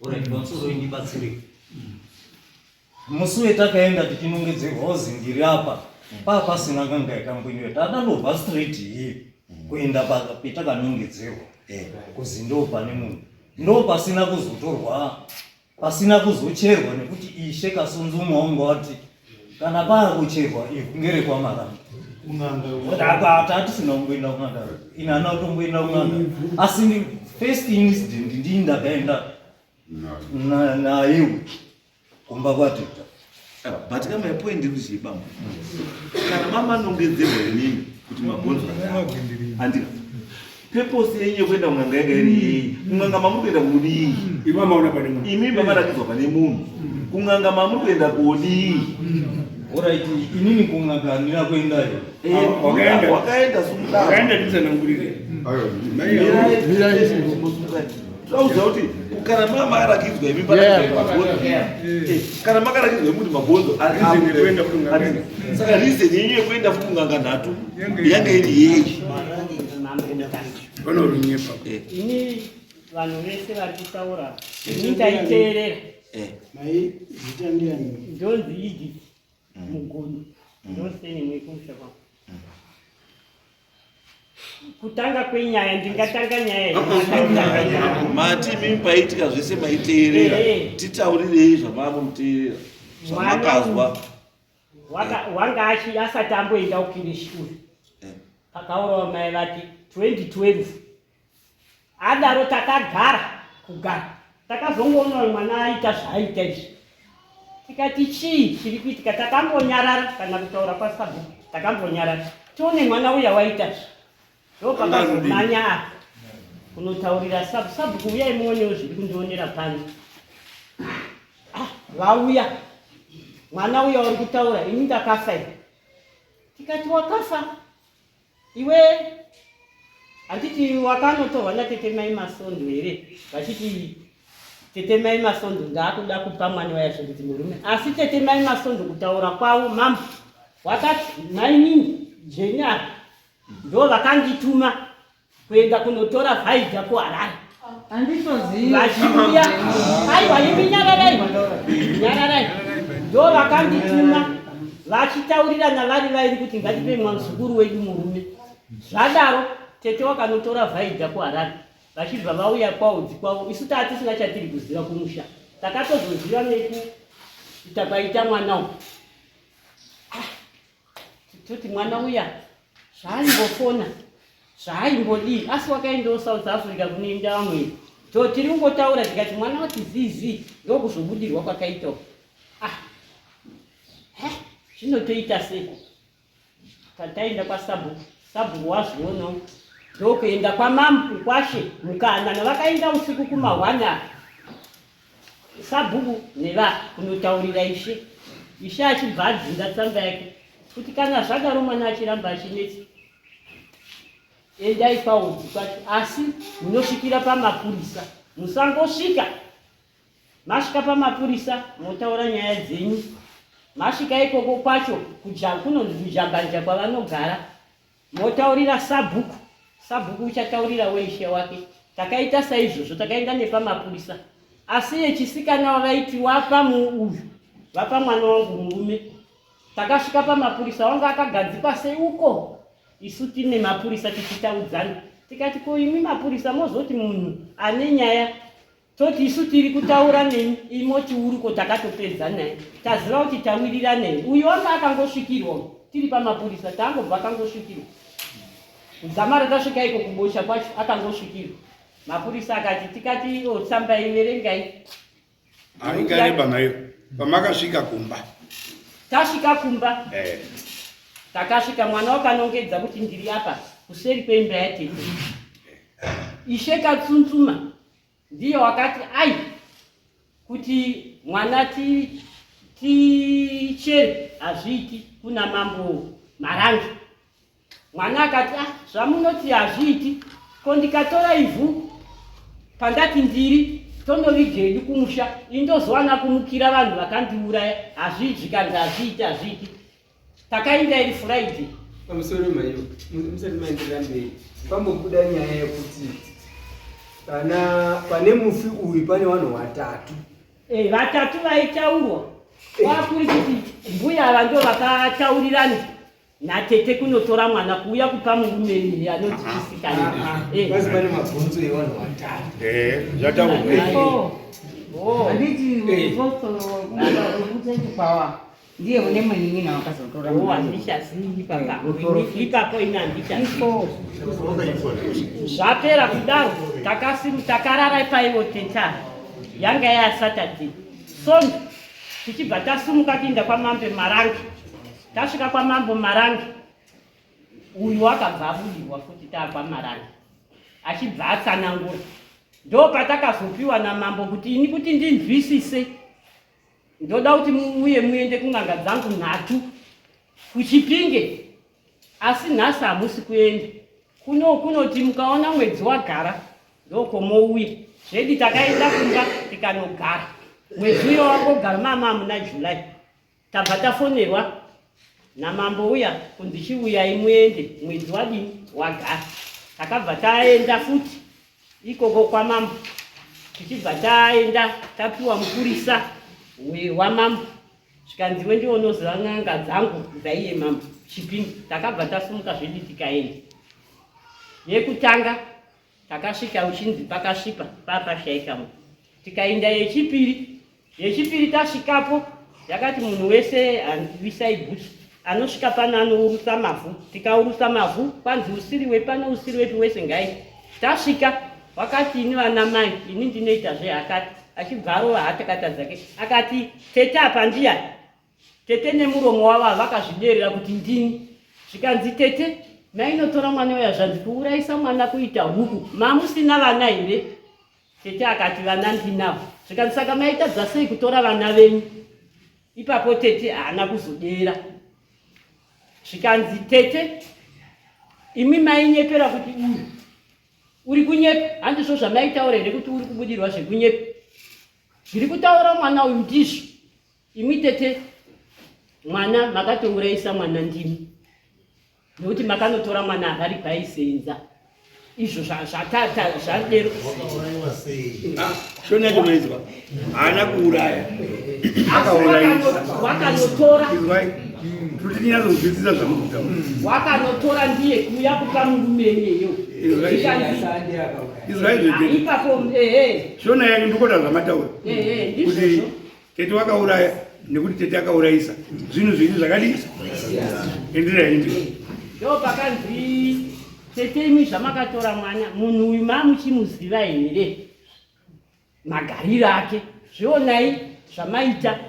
Alright, pamusoro indibatsire. Musi wetakaenda tichinongedzerwa kuzi ndiri apa, paa pasina n'anga yakambwinyiwa. Tadandobva straight here kuenda petakanongedzerwa kuzi ndo pane munhu. Ndo pasina kuzotorwa, pasina kuzocherwa nekuti ishe Kasunzumwa wanga wati kana paakucherwa ivhu ngerekwaMarange. Tatisina kumboenda kun'anga, ini handina kutomboenda kun'anga, asi first incident ndini ndakaenda naye kumba kwateta. But kama point iri chii bambo? Kana mamanongedzerwa inini kuti mabhonzo andika purpose yenyu yekuenda kun'anga yanga iri yei? Kun'anga mamuri kuenda kudii? Imi mamarakidzwa pane munhu. Kun'anga mamuri kuenda kodii? Alright, inini kun'anga handina kuendayo. Wakaenda wakaenda sumuka. Wakaenda titsanangurire. Tauza kuti kana makarakidzwa imi mabhonzo. Kana makarakidzwa imi kuti mabhonzo ari saka reason yenyu yekuenda futi kun'anga nhatu yanga iri yei? Vanorunyepa. Ini vanhu vese vari kutaura ini ndaiteerera. Mai zita ndiani? Ndonzi Edith Mugodo. Ndoseni nekumusha kwangu. Kutanga kwenyaya ndingatanga nyaya Mati imimi paiitika zvese maiteerera. Titaurirei zvamamuteerera. Zvamakazwa. Wanga achi asati amboenda kukireshi uyu. Pakaurawa mai vake 2012. Adaro takagara kugara. Takazongoona uyu mwana aita zvaaita izvi. Tikati chii chiri kuitika takambonyarara kana kutaura kwasabhuku takambonyarara. Tione mwana uya waita izvi. Ndopakazomhanya apa kunotaurira sabhuku sabhuku uyai muonewo zviri kundionera pano. Ah, vauya. Mwana uya uri kutaura ini ndakafa ini. Tikati wakafa iwe handiti wakanotorwa natete mai Masondo here vachiti tete mai Masondo ndaakuda kupa mwana waya zvekuti murume asi tete mai Masondo kutaura kwavo mambo wakati mainini Jeni apa ndo vakandituma kuenda kunotora Vaida kuHarare vachiuya aiwa imi nyararai nyararai ndo vakandituma vachitaurirana vari vairi kuti ngatipe muzukuru wedu murume zvadaro tete wakanotora Vaida kuHarare vachibva vauya kwaudzi kwavo isu taa tisina chatiri kuziva kumusha takatozoziva nekuita kwaita mwana uyu toti mwana uya zvaaimbofona zvaaimbodii asi wakaendawo South Africa kunoenda vamwe to tiri kungotaura tikati mwana wati zii ndokuzobudirwa kwakaita ah zvinotoita sei tataenda kwasabhuku sabhuku wazvionawo ndokuenda kwamambo kwashe Mukanana vakaenda usiku kumahwana sabhuku neva kunotaurira ishe ishe achibva adzinga tsamba yake kuti kana zvadaro mwana achiramba achinetsa endai kwaudzi kwacho asi munosvikira pamapurisa musangosvika masvika pamapurisa motaura nyaya dzenyu masvika ikoko kwacho kunonzi kujambanja kwavanogara motaurira sabhuku sabhuku uchataurira weishe wake takaita saizvozvo takaenda nepamapurisa asi yechisikana wavaiti wapa uyu vapa mwana wangu murume takasvika pamapurisa wanga akagadzikwa seuko isu tine mapurisa tichitaudzana tikati ko imi mapurisa mozoti munhu ane nyaya toti isu tiri kutaura nemi imoti uriko takatopedza naye taziva kuti tawirira nei uyu wanga akangosvikirwa tiri pamapurisa tangobva akangosvikirwa kudzamara tasvika iko kubosha kwacho akangosvikirwa mapurisa akati tikati o tsamba iverengai Ingareba nayo pamakasvika kumba tasvika kumba. Takasvika mwana wakanongedza kuti ndiri apa kuseri kweimba yatete. Ishe Katsuntsuma ndiye wakati ai kuti mwana tichere hazviiti kuna mambo Marange. Mwana akati ah, zvamunoti hazviiti ko ndikatora ivhu pandati ndiri tonoviga hedu kumusha indozowana kumukira vanhu vakandiuraya hazviiti zvikanzi hazviiti hazviiti takainda iri Friday. Pamusoro maiyo musati maenderera mberi pambobuda nyaya yekuti pana pane mufi uyu pane vanhu vatatu. Eh, vatatu vaitaurwa kwakuri kuti mbuya ava ndo vakataurirana natete kunotora mwana kuuya kupa murume iyi anonzi chisikana. Eh. Basi pane mabvunzo evanhu vatatu. Eh, zvataurwa. Oh. Handiti wekuchechi kwawa ndiye une munin'ina wakazotora Oh, handichazivi ipapa. Ipapo ini handichazivi. Zvapera kudaro takasimu takarara ipaiwo teta yanga ya Saturday. Sondo tichibva tasumuka kuinda kwamambe Marange. Tasvika kwamambo Marange uyu akabva abudirwa futi taakwaMarange achibva atsanangura. Ndopatakazopiwa namambo kuti ini kuti ndinzwisise ndoda kuti muuye muende kun'anga dzangu nhatu kuChipinge asi nhasi hamusi kuenda kuno kunoti mukaona mwedzi wagara ndokomouya zvedi takaenda kumba tikanogara mwedzi uyo wangogara mama muna July tabva tafonerwa namambo uya kunzi chiuyai muende mwedzi wadini wagara takabva taenda futi ikoko kwamambo tichibva taenda tapiwa mupurisa wamambo zvikanzi iwe ndiwe unoziva n'anga dzangu dzaiye mambo Chipinge takabva tasumuka zvedu tikaenda yekutanga takasvika uchinzi pakasvipa papashaika munhu tikaenda yechipiri yechipiri tasvikapo yakati munhu wese handibisai bhutsu anosvika pano anourutsa mavhu tikaurutsa mavhu kwanzi usiri wepano usiri wepi wese ngai tasvika wakati ini vana mai ini ndinoita zvehakati achibva arova hatakata dzake akati tete apa ndiyani tete nemuromo wavo vakazviderera kuti ndini zvikanzi tete mainotora mwana uya zvanzi kuurayisa mwana kuita huku mamusina vana here tete akati vana ndinavo zvikanzi saka maitadza sei kutora vana venyu ipapo tete haana kuzodera zvikanzi tete imi mainyepera kuti uyu uri kunyepa handizvo zvamaitaura here kuti uri kubudirwa zvekunyepa zviri kutaura mwana uyu ndizvo imi tete mwana makatourayisa mwana ndimi nekuti makanotora mwana avari paisenza izvo zvatata zvadero shona yacho maizwa haana kuuraya akaurayisa wakanotora kuti tinyatsonzwisisa zvamukutaura wakanotora ndiye kuuya kupa murume iyeyo ipapo shona yacho ndikota zvamataura kuti tete wakauraya nekuti tete akaurayisa zvinhu zviri zvakadii enderai mberi ndo pakanzi tete imi zvamakatora mwana munhu uyu mamuchimuziva here magariro ake zvionai zvamaita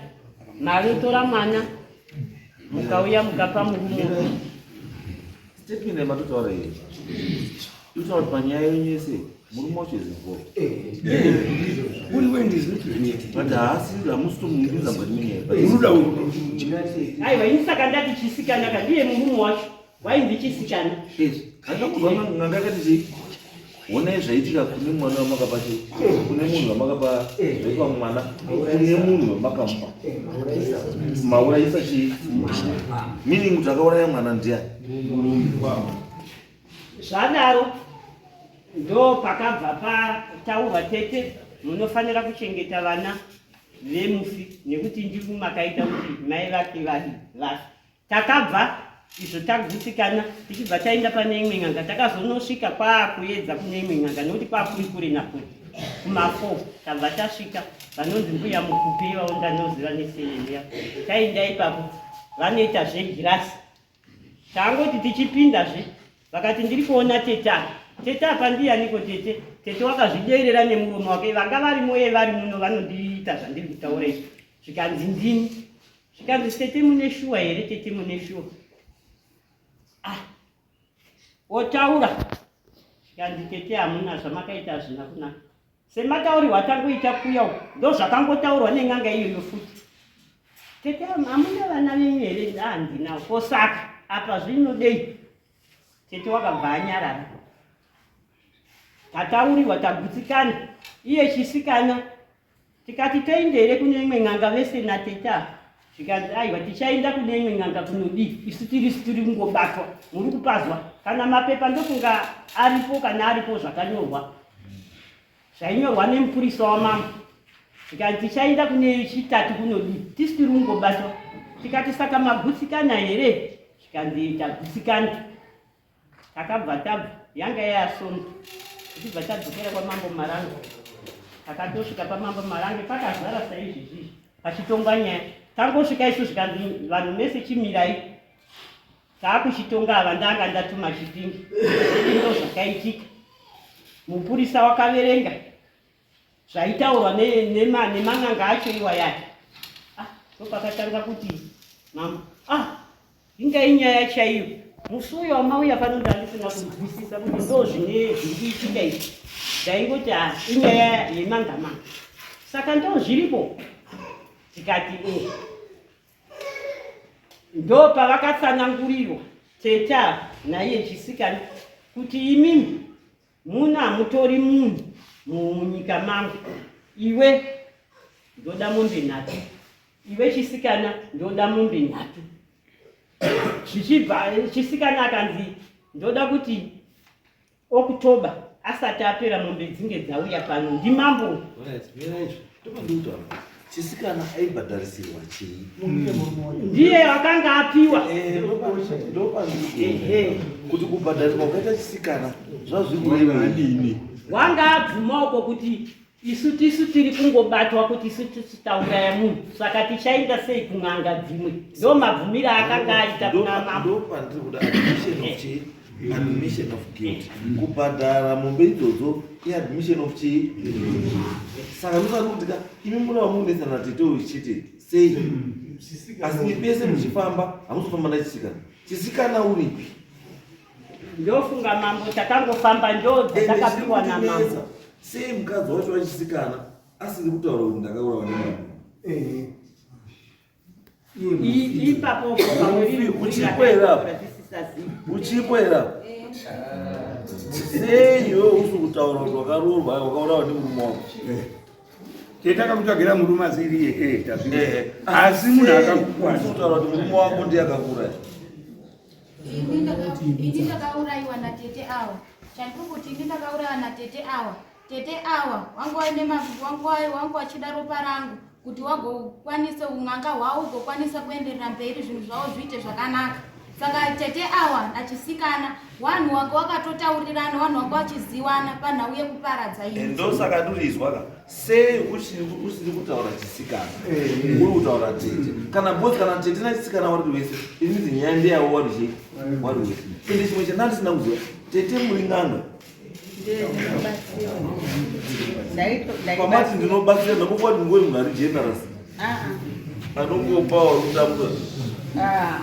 manotora mwana mukauya mukapa murume Statement yamatotaura iyi inotaura kuti panyaya yenyu yese murume wacho is involved. But haasi hamusi tomupinza mukati menyaya. Muruda Aiwa ini saka ndati chisikana ka ndiye murume wacho wainzi chisikana. Handina kuzwa n'anga yakati chii? Honai zvaitika kune mwana wamakapa chii? Kune munhu wamakapa zvaitwa mwana kune munhu wamakamupa. Maurayisa chii? Meaning kuti akauraya mwana ndiani? Zvadaro ndo pakabva pataurwa tete munofanira kuchengeta vana vemufi nekuti ndimi makaita kuti mai vake vari vafe. Takabva izvo tagutsikana tichibva taenda pane imwe n'anga takazonosvika kwaakuedza kune imwe n'anga nekuti kwakuri kure nakure kumafo tabva tasvika vanonzi mbuya mukupe ivavo ndanoziva neseneya taenda ipapo vanoita zvegirasi tangoti tichipindazve vakati ndiri kuona tete apa tete apa ndiyaniko tete tete wakazviderera nemuromo wake vanga varimo ye vari muno vanondiita zvandiri kutaura izvi zvikanzi ndini zvikanzi tete mune shuwa here tete mune shuwa Ah, otaura zvikanzi tete hamuna zvamakaita hazvina kunaka semataurirwo atangoita kuya uku ndozvakangotaurwa nen'anga iyoyo futi tete hamuna vana venyu here handinawo ko saka apa zvinodei tete wakabva anyarara tataurirwa tagutsikana iye chisikana Tikati toenda here kune imwe n'anga vese natete ava zvikanzi aiwa tichaenda kune imwe n'anga kunodii isu tirisu tiri kungobatwa muri kupazwa kana mapepa ndofunga aripo kana aripo zvakanyorwa zvainyorwa nemupurisa wamambo zvikanzi tichaenda kune chitatu kunodii tisu tiri kungobatwa tikati saka magutsikana here zvikanzi tagutsikana Takabva tabva yanga yaasonda tichibva tadzokera kwamambo Marange. Takatosvika pamambo Marange pakazara saizvizvi pachitongwa nyaya. Tangosvika isu zvikanzi vanhu mese chimirai taakuchitonga ava ndanga ndatuma chipingi ndo zvakaitika. Mupurisa wakaverenga zvaitaurwa neman'anga acho iwayaya ah, ndopakatanga kuti mambo ah inga inyaya chaiyo musi uyo wamauya pano ndandisina kunzwisisa kuti ndo zvine zviri kuitika izvi ndaingoti ah inyaya yemanga manga saka ndo zviripo tikati e eh. ndo pavakatsanangurirwa teta naiye chisikana kuti imimi Muna hamutori munhu munyika mangu. Iwe ndoda mombe nhatu. Iwe chisikana ndoda mombe nhatu. Zvichibva chisikana akanzi ndoda kuti October asati apera mombe dzinge dzauya pano ndimambo. Chisikana aibhadharisirwa chii? Ndiye akanga apiwa. Eh, kuti kubhadhariswa kwakaita chisikana zvazvikurevadini? Wanga abvuma uko kuti isu tisu tiri kungobatwa kuti isu tisu tauraya munhu saka tichaenda sei kun'anga dzimwe ndo mabvumiro akanga aita kuna mambo. Ndopandiri kuda admission of chii? Admission of guilt. Kubhadhara mombe idzodzo iadmission of chii? Saka ndosati kuti ka imi muna vamunetsana tete uyu chete sei asi pese muchifamba hamuzofamba nachisikana chisikana uripi ndofunga mambo takangofamba ndo dzatakapiwa namambo sei mukadzi wacho wachisikana asiri kutaura kuti ndakaurawa nemambo ipapo uchipo here apo uchipo here apo sei iwe usi kutaura kuti wakaroorwa wakaurawa nemurume wako tete akakutsvagira murume asiri iye eh, tazvi eh, asi munhu akakukwana kutaura kuti murume wako ndiye akakuuraya ini ndakaurayiwa natete awa chandiri kuti ini ndakaurayiwa natete awa Tete awa wangu wachida ropa rangu kuti wagokwanisa un'anga hwawo ugokwanisa kuenderera mberi zvinhu zvavo zviite zvakanaka saka tete awa nachisikana wanhu wanga wakatotaurirana wanhu wanga wachiziwana panhau yekuparadza iyi ndosaka ndurizwa ka sei usiri kutaura chisikana eh. uri kutaura tete kana both kana tete nachisikana wari wese inidzi nyaya ndeyavo wari chii wari wese ende chimwe chandandisina kuziva tete muri n'anga pamati ndinobatsira ndakupa kuti ngoi munhu ari generous ah, ah. anongopa wari kutambura ah,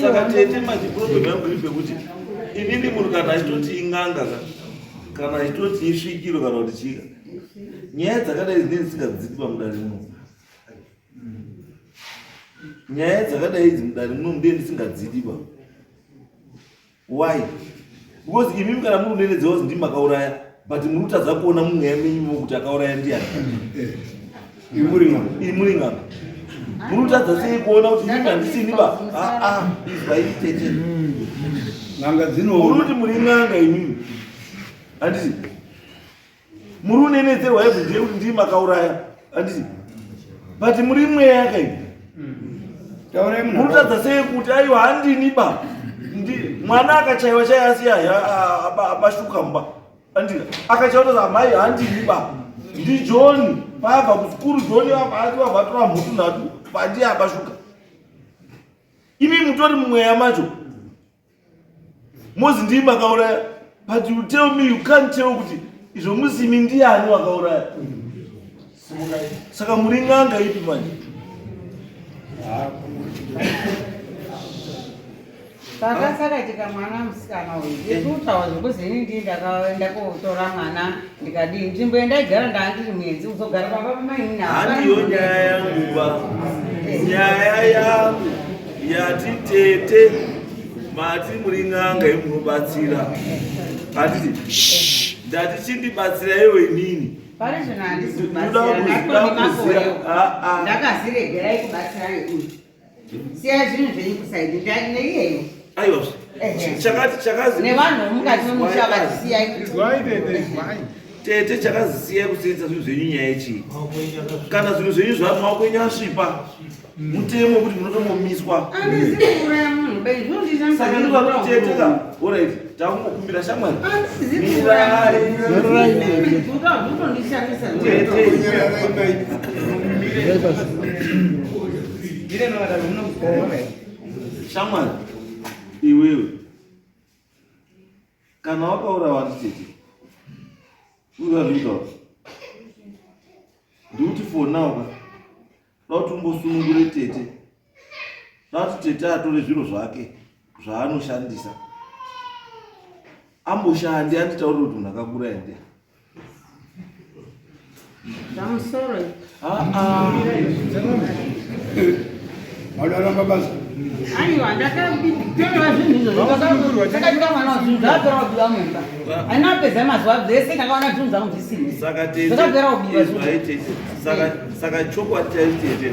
saka tete manje problem yangu iri pekuti inini munhu kana achitoti in'anga ka kana achitoti isvikiro kana kuti chika nyaya dzakadai dzinenge dzisingadzidi pamudare muno nyaya dzakadai idzi mudare muno mudee ndisingadzidi pa Why? Because imimi kana muri kunenedzewa kuti ndimi makauraya but muri kutadza kuona mumweya menyu mo kuti akauraya ndiyani. Imi muri n'anga. Muri kutadza sei kuona kuti imimi handisini ba? Ah ah, izwai tete. N'anga dzinoona. Muri kuti muri n'anga imimi. Handiti? Muri kunenedzerwa every day kuti ndimi makauraya. Handiti? But muri mweya kai. Murikutadza sei kuti aiwa handini ba. Mwana akachaiwa chai asi abashuka mba. Andika akachaiwa toza amai handini ba. Ndi John paabva kuchikuru John ati vabva tora mhutu nhatu pandiye abashuka. Imi mutori mumweya macho. Mozi ndii makauraya but you tell me you can't tell kuti izvo musimi ndiyani wakauraya. Saka muri n'anga ipi manje? Pakasakatika mwana musikana uyu ndikutaura zvekuzi ini ndii ndakaenda kotora mwana ndikadii nzvimbo yandaigara ndaa ndiri muenzi kuzogara pamba pamainini Handiyo nyaya yangu ba. Nyaya yangu yati tete mati muri n'anga yemunobatsira. Handiti ndati chindibatsira iwe inini. Pari zvino handisi Ndoda kubatsira kuziva ndakatone kuziva. Ah, ah. Ndakaziregerai kubatsira uyu. Siyai zvinhu zvenyu kusaidi neiyeyo. Aiwa. Chakati chakazi Nevanhu vemukati memusha vakasiyai. Tete chakazisiya kusenza zvinhu zvenyu nyaya yechii? Kana zvinhu zvenyu zvamaoko enyu asvipa mutemo wekuti munotomomiswa. Handizi kuuraya munhu bei zvinondishamisa. Saka ndikuti tete ka, alright, takungokumbira shamwari. Handizi kuuraya munhu. Zvinondishamisa. Shamwari, iwewe kana wakaurawa nditete uazvitaura ndikuti for now ka da kuti umbosunungure tete da kuti tete atore zviro zvake zvaanoshandisa amboshandi anditaurire kuti munhu akakura ende Pamusoro. Vanoramba basa. Aiwa ndakatorwa zvinhu izvozvo ndakatika mwana zvinhu zvakapera kubiwa mumba. Handina kupedza mazuva zvese ndakaona zvinhu zvangu zvisimo. Saka tete Zvakapera kubiwa zvinhu. izwai tete saka saka chokwadi chaicho tete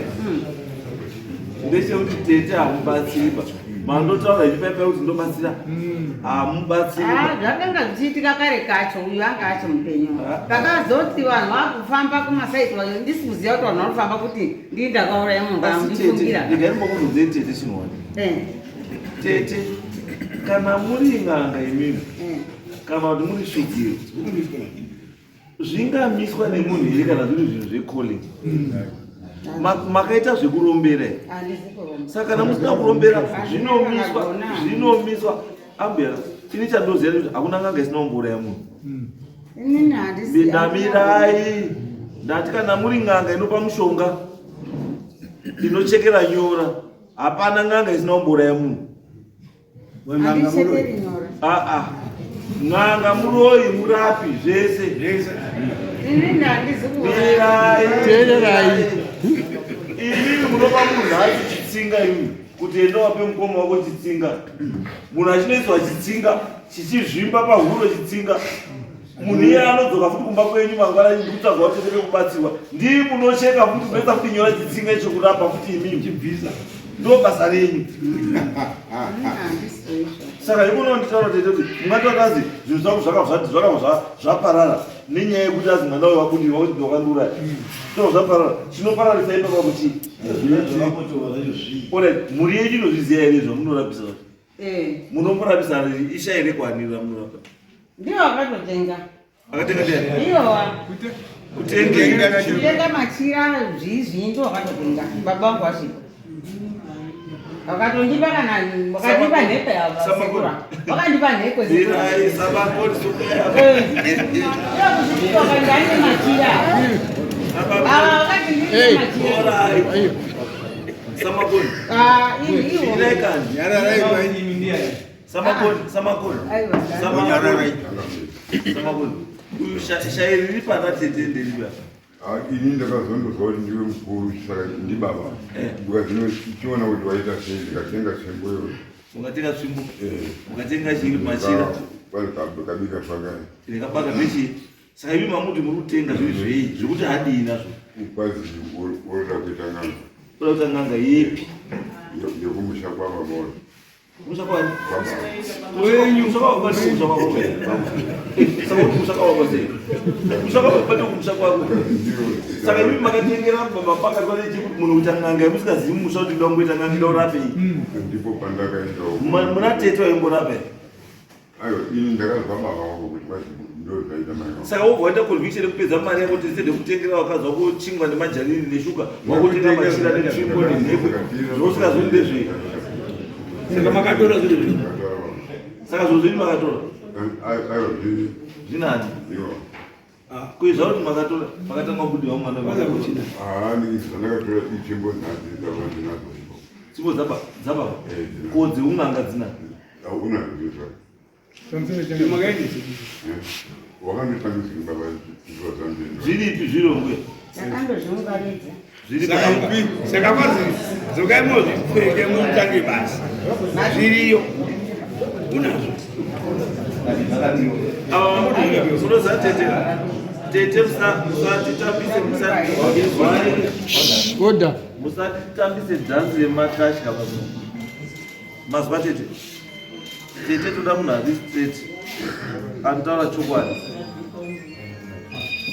ndechekuti tete hamubatsiriba mandotaura ichipaipai kuti ndobatsira hamubatsiriba Ah, zvakanga zvichiitika kare kacho uyu anga achi mupenyu pakazoti vanhu vakufamba kumasaiti vacho ndisi kuziva kuti vanhu vanofamba kuti ndii ndakauraya munhu Asi tete vandifungira regai ndimbokubvunzei tete chinhuwani tete kana muri n'anga imimi kana kuti muri svikiro zvingamiswa nemunhu here kana zviri zvinhu zvecalling Makaita zvekurombera here? Handizi kuromba. Saka kana musina kurombera zvinomiswa zvinomiswa ambuya ini chandoziva ndechekuti hakuna n'anga isina kumbouraya munhu. Inini handisi. Ndamirai ndati kana muri n'anga inopa mushonga inochekera nyora hapana n'anga isina kumbouraya munhu. Handichekeri nyora. Aa n'anga muroyi murapi zvese. Inini handizi Mirai. Teererai. Imimi munopa munhu nhasi chitsinga imi kuti enda wape mukoma wako chitsinga. Munhu achinoiswa chitsinga chichizvimba pahuro chitsinga. Munhu iye anodzoka futi kumba kwenyu mangwana ndikutsvaga kuti tete kubatsirwa. Ndii munocheka futi munoisa futi nyora chitsinga icho kurapa futi imimi. Chibvisa. Ndo basa renyu. Saka ikuno nditaura tete kuti mungati wakazi zvinhu zvangu zvakabva zvakabva zvaparara nenyaya yekuti azi mwana uyu wabudirwa kuti ndokandiuraya. So zvaparara. Chinopararisa ipapa kuti Alright, mhuri yenyu inozviziva here zvamunorapisa vacho? Eh, Munomborapisa isha here kwanira munorapa? ndiwo akatotenga. Akatenga ndiani? Iyowa. Kutenga. Kutenga machira zvii ndiwo akatotenga. Baba vangu vasvika. Vakatondipa kana vakandipa nhepe yavo sekura. Vakandipa nhekwe sekura. Mirai sabakoti sokaya. Iyo kusvikira vakandine machira. Ava vakati ndine machira. Alright. Samakoni. Ah, iwo. Mirai kani. Nyararai mai. Samakoni, samakoni. Aiwa. Samakoni. Samakoni. Uyu shairi riri pana tete nderipi apa? Ah, ini ndakazondozwa kuti ndiwe mukuru saka ndibaba because chiona kuti waita sei ndikatenga tsvimbo iyoyo. Ukatenga tsvimbo? Ukatenga chii machira? Kabika pakare. Ndikabaka nechii? Saka imi mamuti muri kutenga zviri zvei zvekuti hadii nazvo? Kwazi unoda kuita n'anga. Unoda kuita n'anga yepi? Yekumusha kwababa. Kumusha kwani? Wenyu musha kwako kwani kumusha kwako kwani? Saka kuti kumusha kwako sei? Kumusha kwako kwani kumusha kwako? Saka imi makatengera mapaka kwani chekuti munhu kuita n'anga yemusikazivi musha kuti ndoda kumboita n'anga ndoda kurapei? Ndipo pandakaendawo. Muna tete waimborapa here? Aiwa, ini ndakazwa baba vangu kuti kwazi ndozvaita mai vangu. Saka wobva waita conviction yekupedza mari yako tese nekutengera vakadzi vako chingwa nemajarini neshuga wakutenga machira netsvimbo nenhekwe zvausingazivi ndezvei. Saka makatora zvinhu zvenyu. Saka zvinhu zvenyu makatora? Aiwa, zvini. Zvinani? Iwo. Kuizva kuti makatora makatanga kubudirwa mwana Ah, ndakatora itsvimbo nhatu dzava ndinadzo. Tsvimbo dzaba dzababa. Ko dzeun'anga dzina? Hauna zvinhu Zviripi zviro mbuya? Takandozviunganidza. Saka kwazi dzokai mozvipfeke mutange basa. Zviriyo. Unazvo. Unoziva tete, tete musatitambise Order. Musatitambise dhanzi remakasha baba. Mazwa tete. Tete toda munhu ari straight. Anotaura chokwadi.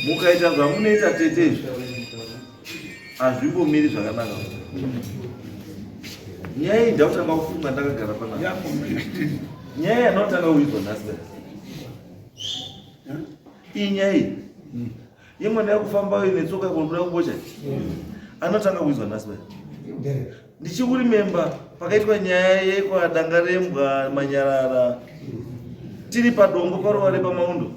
Mukaita zvamunoita tete izvi. Hazvimbomiri zvakanaka. Nyaya iyi ndakutanga kufunga ndakagara panapa. Nyaya yanotanga kuizwa nhasi. Iyi nyaya iyi. Yemwana yakufamba netsoka kunobuda kubocha. Anotanga kuizwa nhasi. Ndichikurimemba pakaitwa nyaya yekwaDangarembwa Manyarara tiri padombo paruva repamaundo.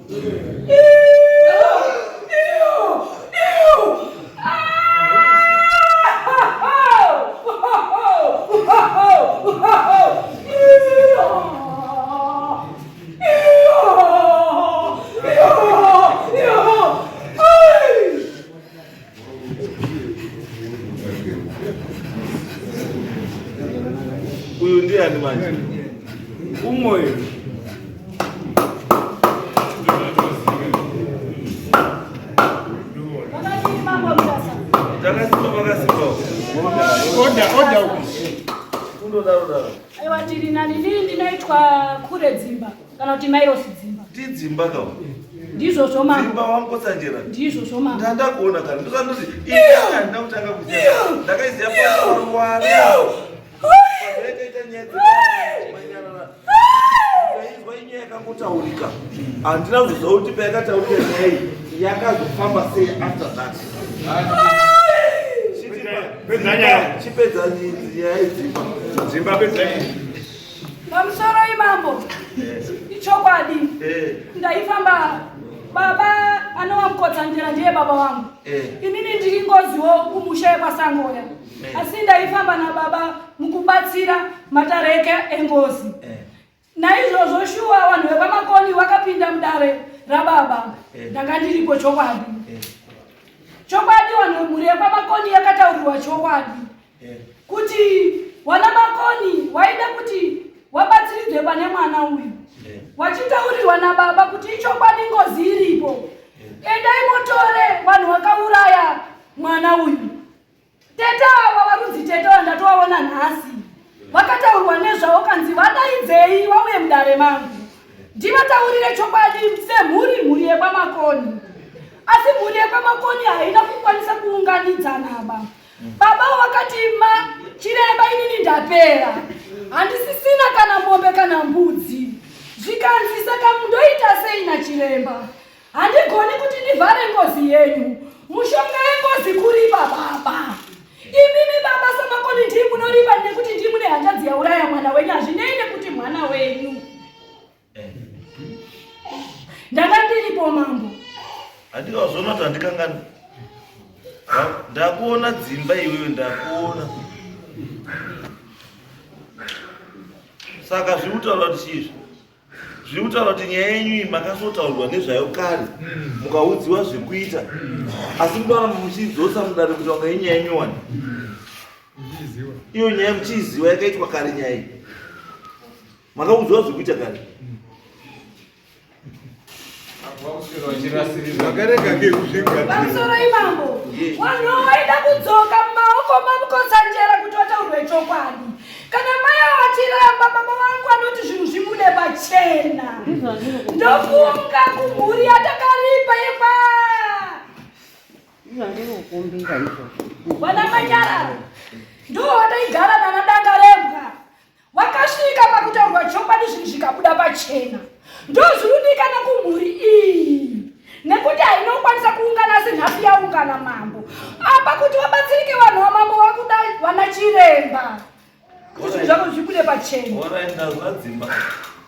Uyu ndiani manje? Umwe. Takasimba makasimba. Order, order uku. Kundodaro daro. Aiwa tiri nani ndini ndinoitwa kure dzimba kana kuti mairosi dzimba. Tidzimba ka. Ndizvozvo mambo. Dzimba wamukotsanjera. Ndizvozvo mambo. Ndandakuona kare. Ndosandoti ini handina kutanga kuziva. Ndakaiziva paruware. Pazvakaita nyaya dzemanyarara. Ndaizwa inyaya yakangotaurika. Handina kuzoziva kuti payakataurika nyaya iyi yakazofamba sei after that. Pedza nyaya. Chipedza nyaya yedzimba. Dzimba pedza nyaya. Pamusoro imambo. Ichokwadi. Ndaifamba baba anova mukotsanjera ndiye baba wangu. Inini ndiri ngoziwo kumusha yekwaSangoya. Asi ndaifamba nababa mukubatsira matareke engozi. Naizvozvo shuwa vanhu vekwaMakoni vakapinda mudare rababa. Ndanga ndiripo chokwadi. Chokwadi vanhu mhuri yekwaMakoni yakataurirwa chokwadi. Kuti wana Makoni waida kuti wabatsiridzwe pane mwana uyu. Wachitaurirwa nababa kuti ichokwadi ngozi iripo. Endai motore vanhu vakauraya mwana uyu. Tete ava varunzi tete vandatovaona nhasi. Vakataurwa nezvavo kanzi vadaidzei vauye mudare mangu. Ndivataurire chokwadi semhuri mhuri yekwaMakoni. Asi mhuri yekwaMakoni haina kukwanisa kuunganidzana ba. Baba vakati ma chiremba inini ndapera. Handisisina kana mombe kana mbudzi. Zvikanzi saka ndoita sei nachiremba? Handigoni kuti ndivhare ngozi yenyu. Mushonga yengozi kuripa baba. Imimi baba saMakoni ndii munoripa nekuti ndii mune hanzvadzi yauraya mwana wenyu hazvinei nekuti mwana wenyu. Ndanga ndiripo mambo. Handikazoona kuti handikangani. Ndakuona dzimba iwewe ndakuona. Saka zviri kutaura kuti chii izvi? Zviri kutaura kuti nyaya yenyu iyi makasotaurwa nezvayo kare mukaudziwa zvekuita asi munoramba muchidzosa mudare kuti wanga inyaya nyowani. Iyo nyaya muchiiziva yakaitwa kare nyaya iyi. Makaudziwa zvekuita kare. Pamusoro imambo. Vanhu vaida kudzoka mumaoko maMukotsanjera kuti vataurwe chokwadi. Kana mai avo vachiramba baba vangu vanoti zvinhu zvibude pachena. Ndofunga kumhuri yatakaripa yekwa Ndinokumbira izvozvo. Vana Manyarara ndivo vataigara nana Dangarembwa. Wakasvika pakutaurwa chokwadi zvinhu zvikabuda pachena. Ndozvirudikana kumhuri iyi nekuti hainokwanisa kuungana asi nhasi yaungana mambo apa kuti vabatsirike vanhu vamambo vakuda vana chiremba kuti zvinhu zvavo zvibude pachena. Orai ndazwa dzimba.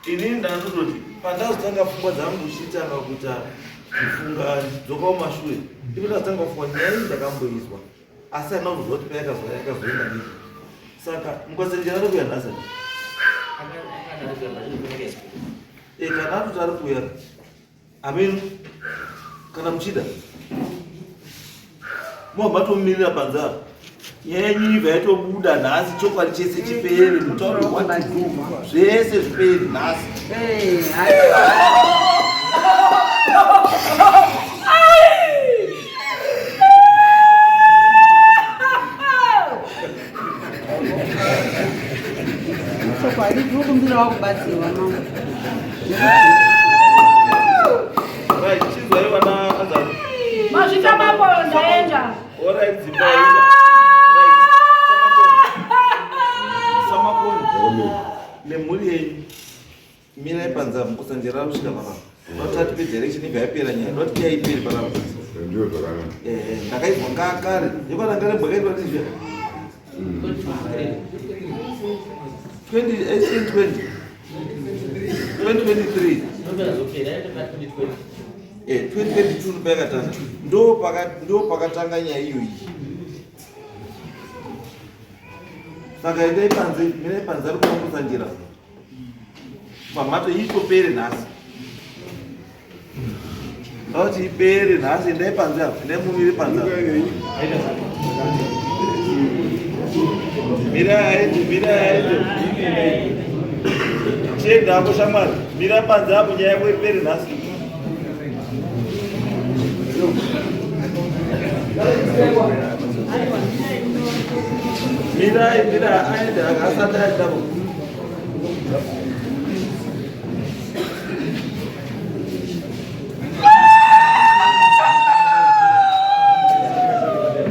Ini ndandototi pandazotanga pfungwa dzangu kuchitanga kuita kufunga ndidzoka kumashure. Ndipo ndazotanga kufunga nyaya iyi ndakamboizwa. Asi handina kuzozwa kuti payakazwa yakazoenda nei. Saka mukwasenjera ari kuuya nhasi. Eh, kana atoti ari kuuya ameno kana muchida mobva matomumirira panze apa nyaya yenyu ibva yatobuda nhasi chokwadi chese chipere mutaure what to do zvese zvipere nhasi. Chokwadi tinokumbirawo kubatsirwa mama. Right, chizwai vana Azari. Mazvita mambo ndaenda. Alright, dzimba yaita. Right. Samakoni. Nemhuri yenyu. Mirai panze apo kusanjera kusvika panapa. Not ati pedza election ibva yapera nyaya. Not nyaya ipere panapa. Ndiyo zvakanaka. Eh, ndakaizwa ngakare. Yekwana ngare bwakaitwa ndizvo. 20 2023 2022 ndopayakatanga ndo pakatanga nyaya iyoyi. Saka endai panze, mirai panze ari kuona njira pamhato itopere nhasi. Ndauti ipere nhasi, endai panze apo, endai mumire panze apo. Mirai aende, mirai aende. Chienda apo shamwari, mira panze apo nyaya yako ipere nhasi. Mirai, mirai aende, asati aendapo.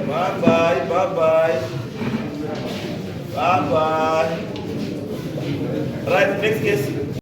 Bye bye, bye bye. Bye bye. Right, next case.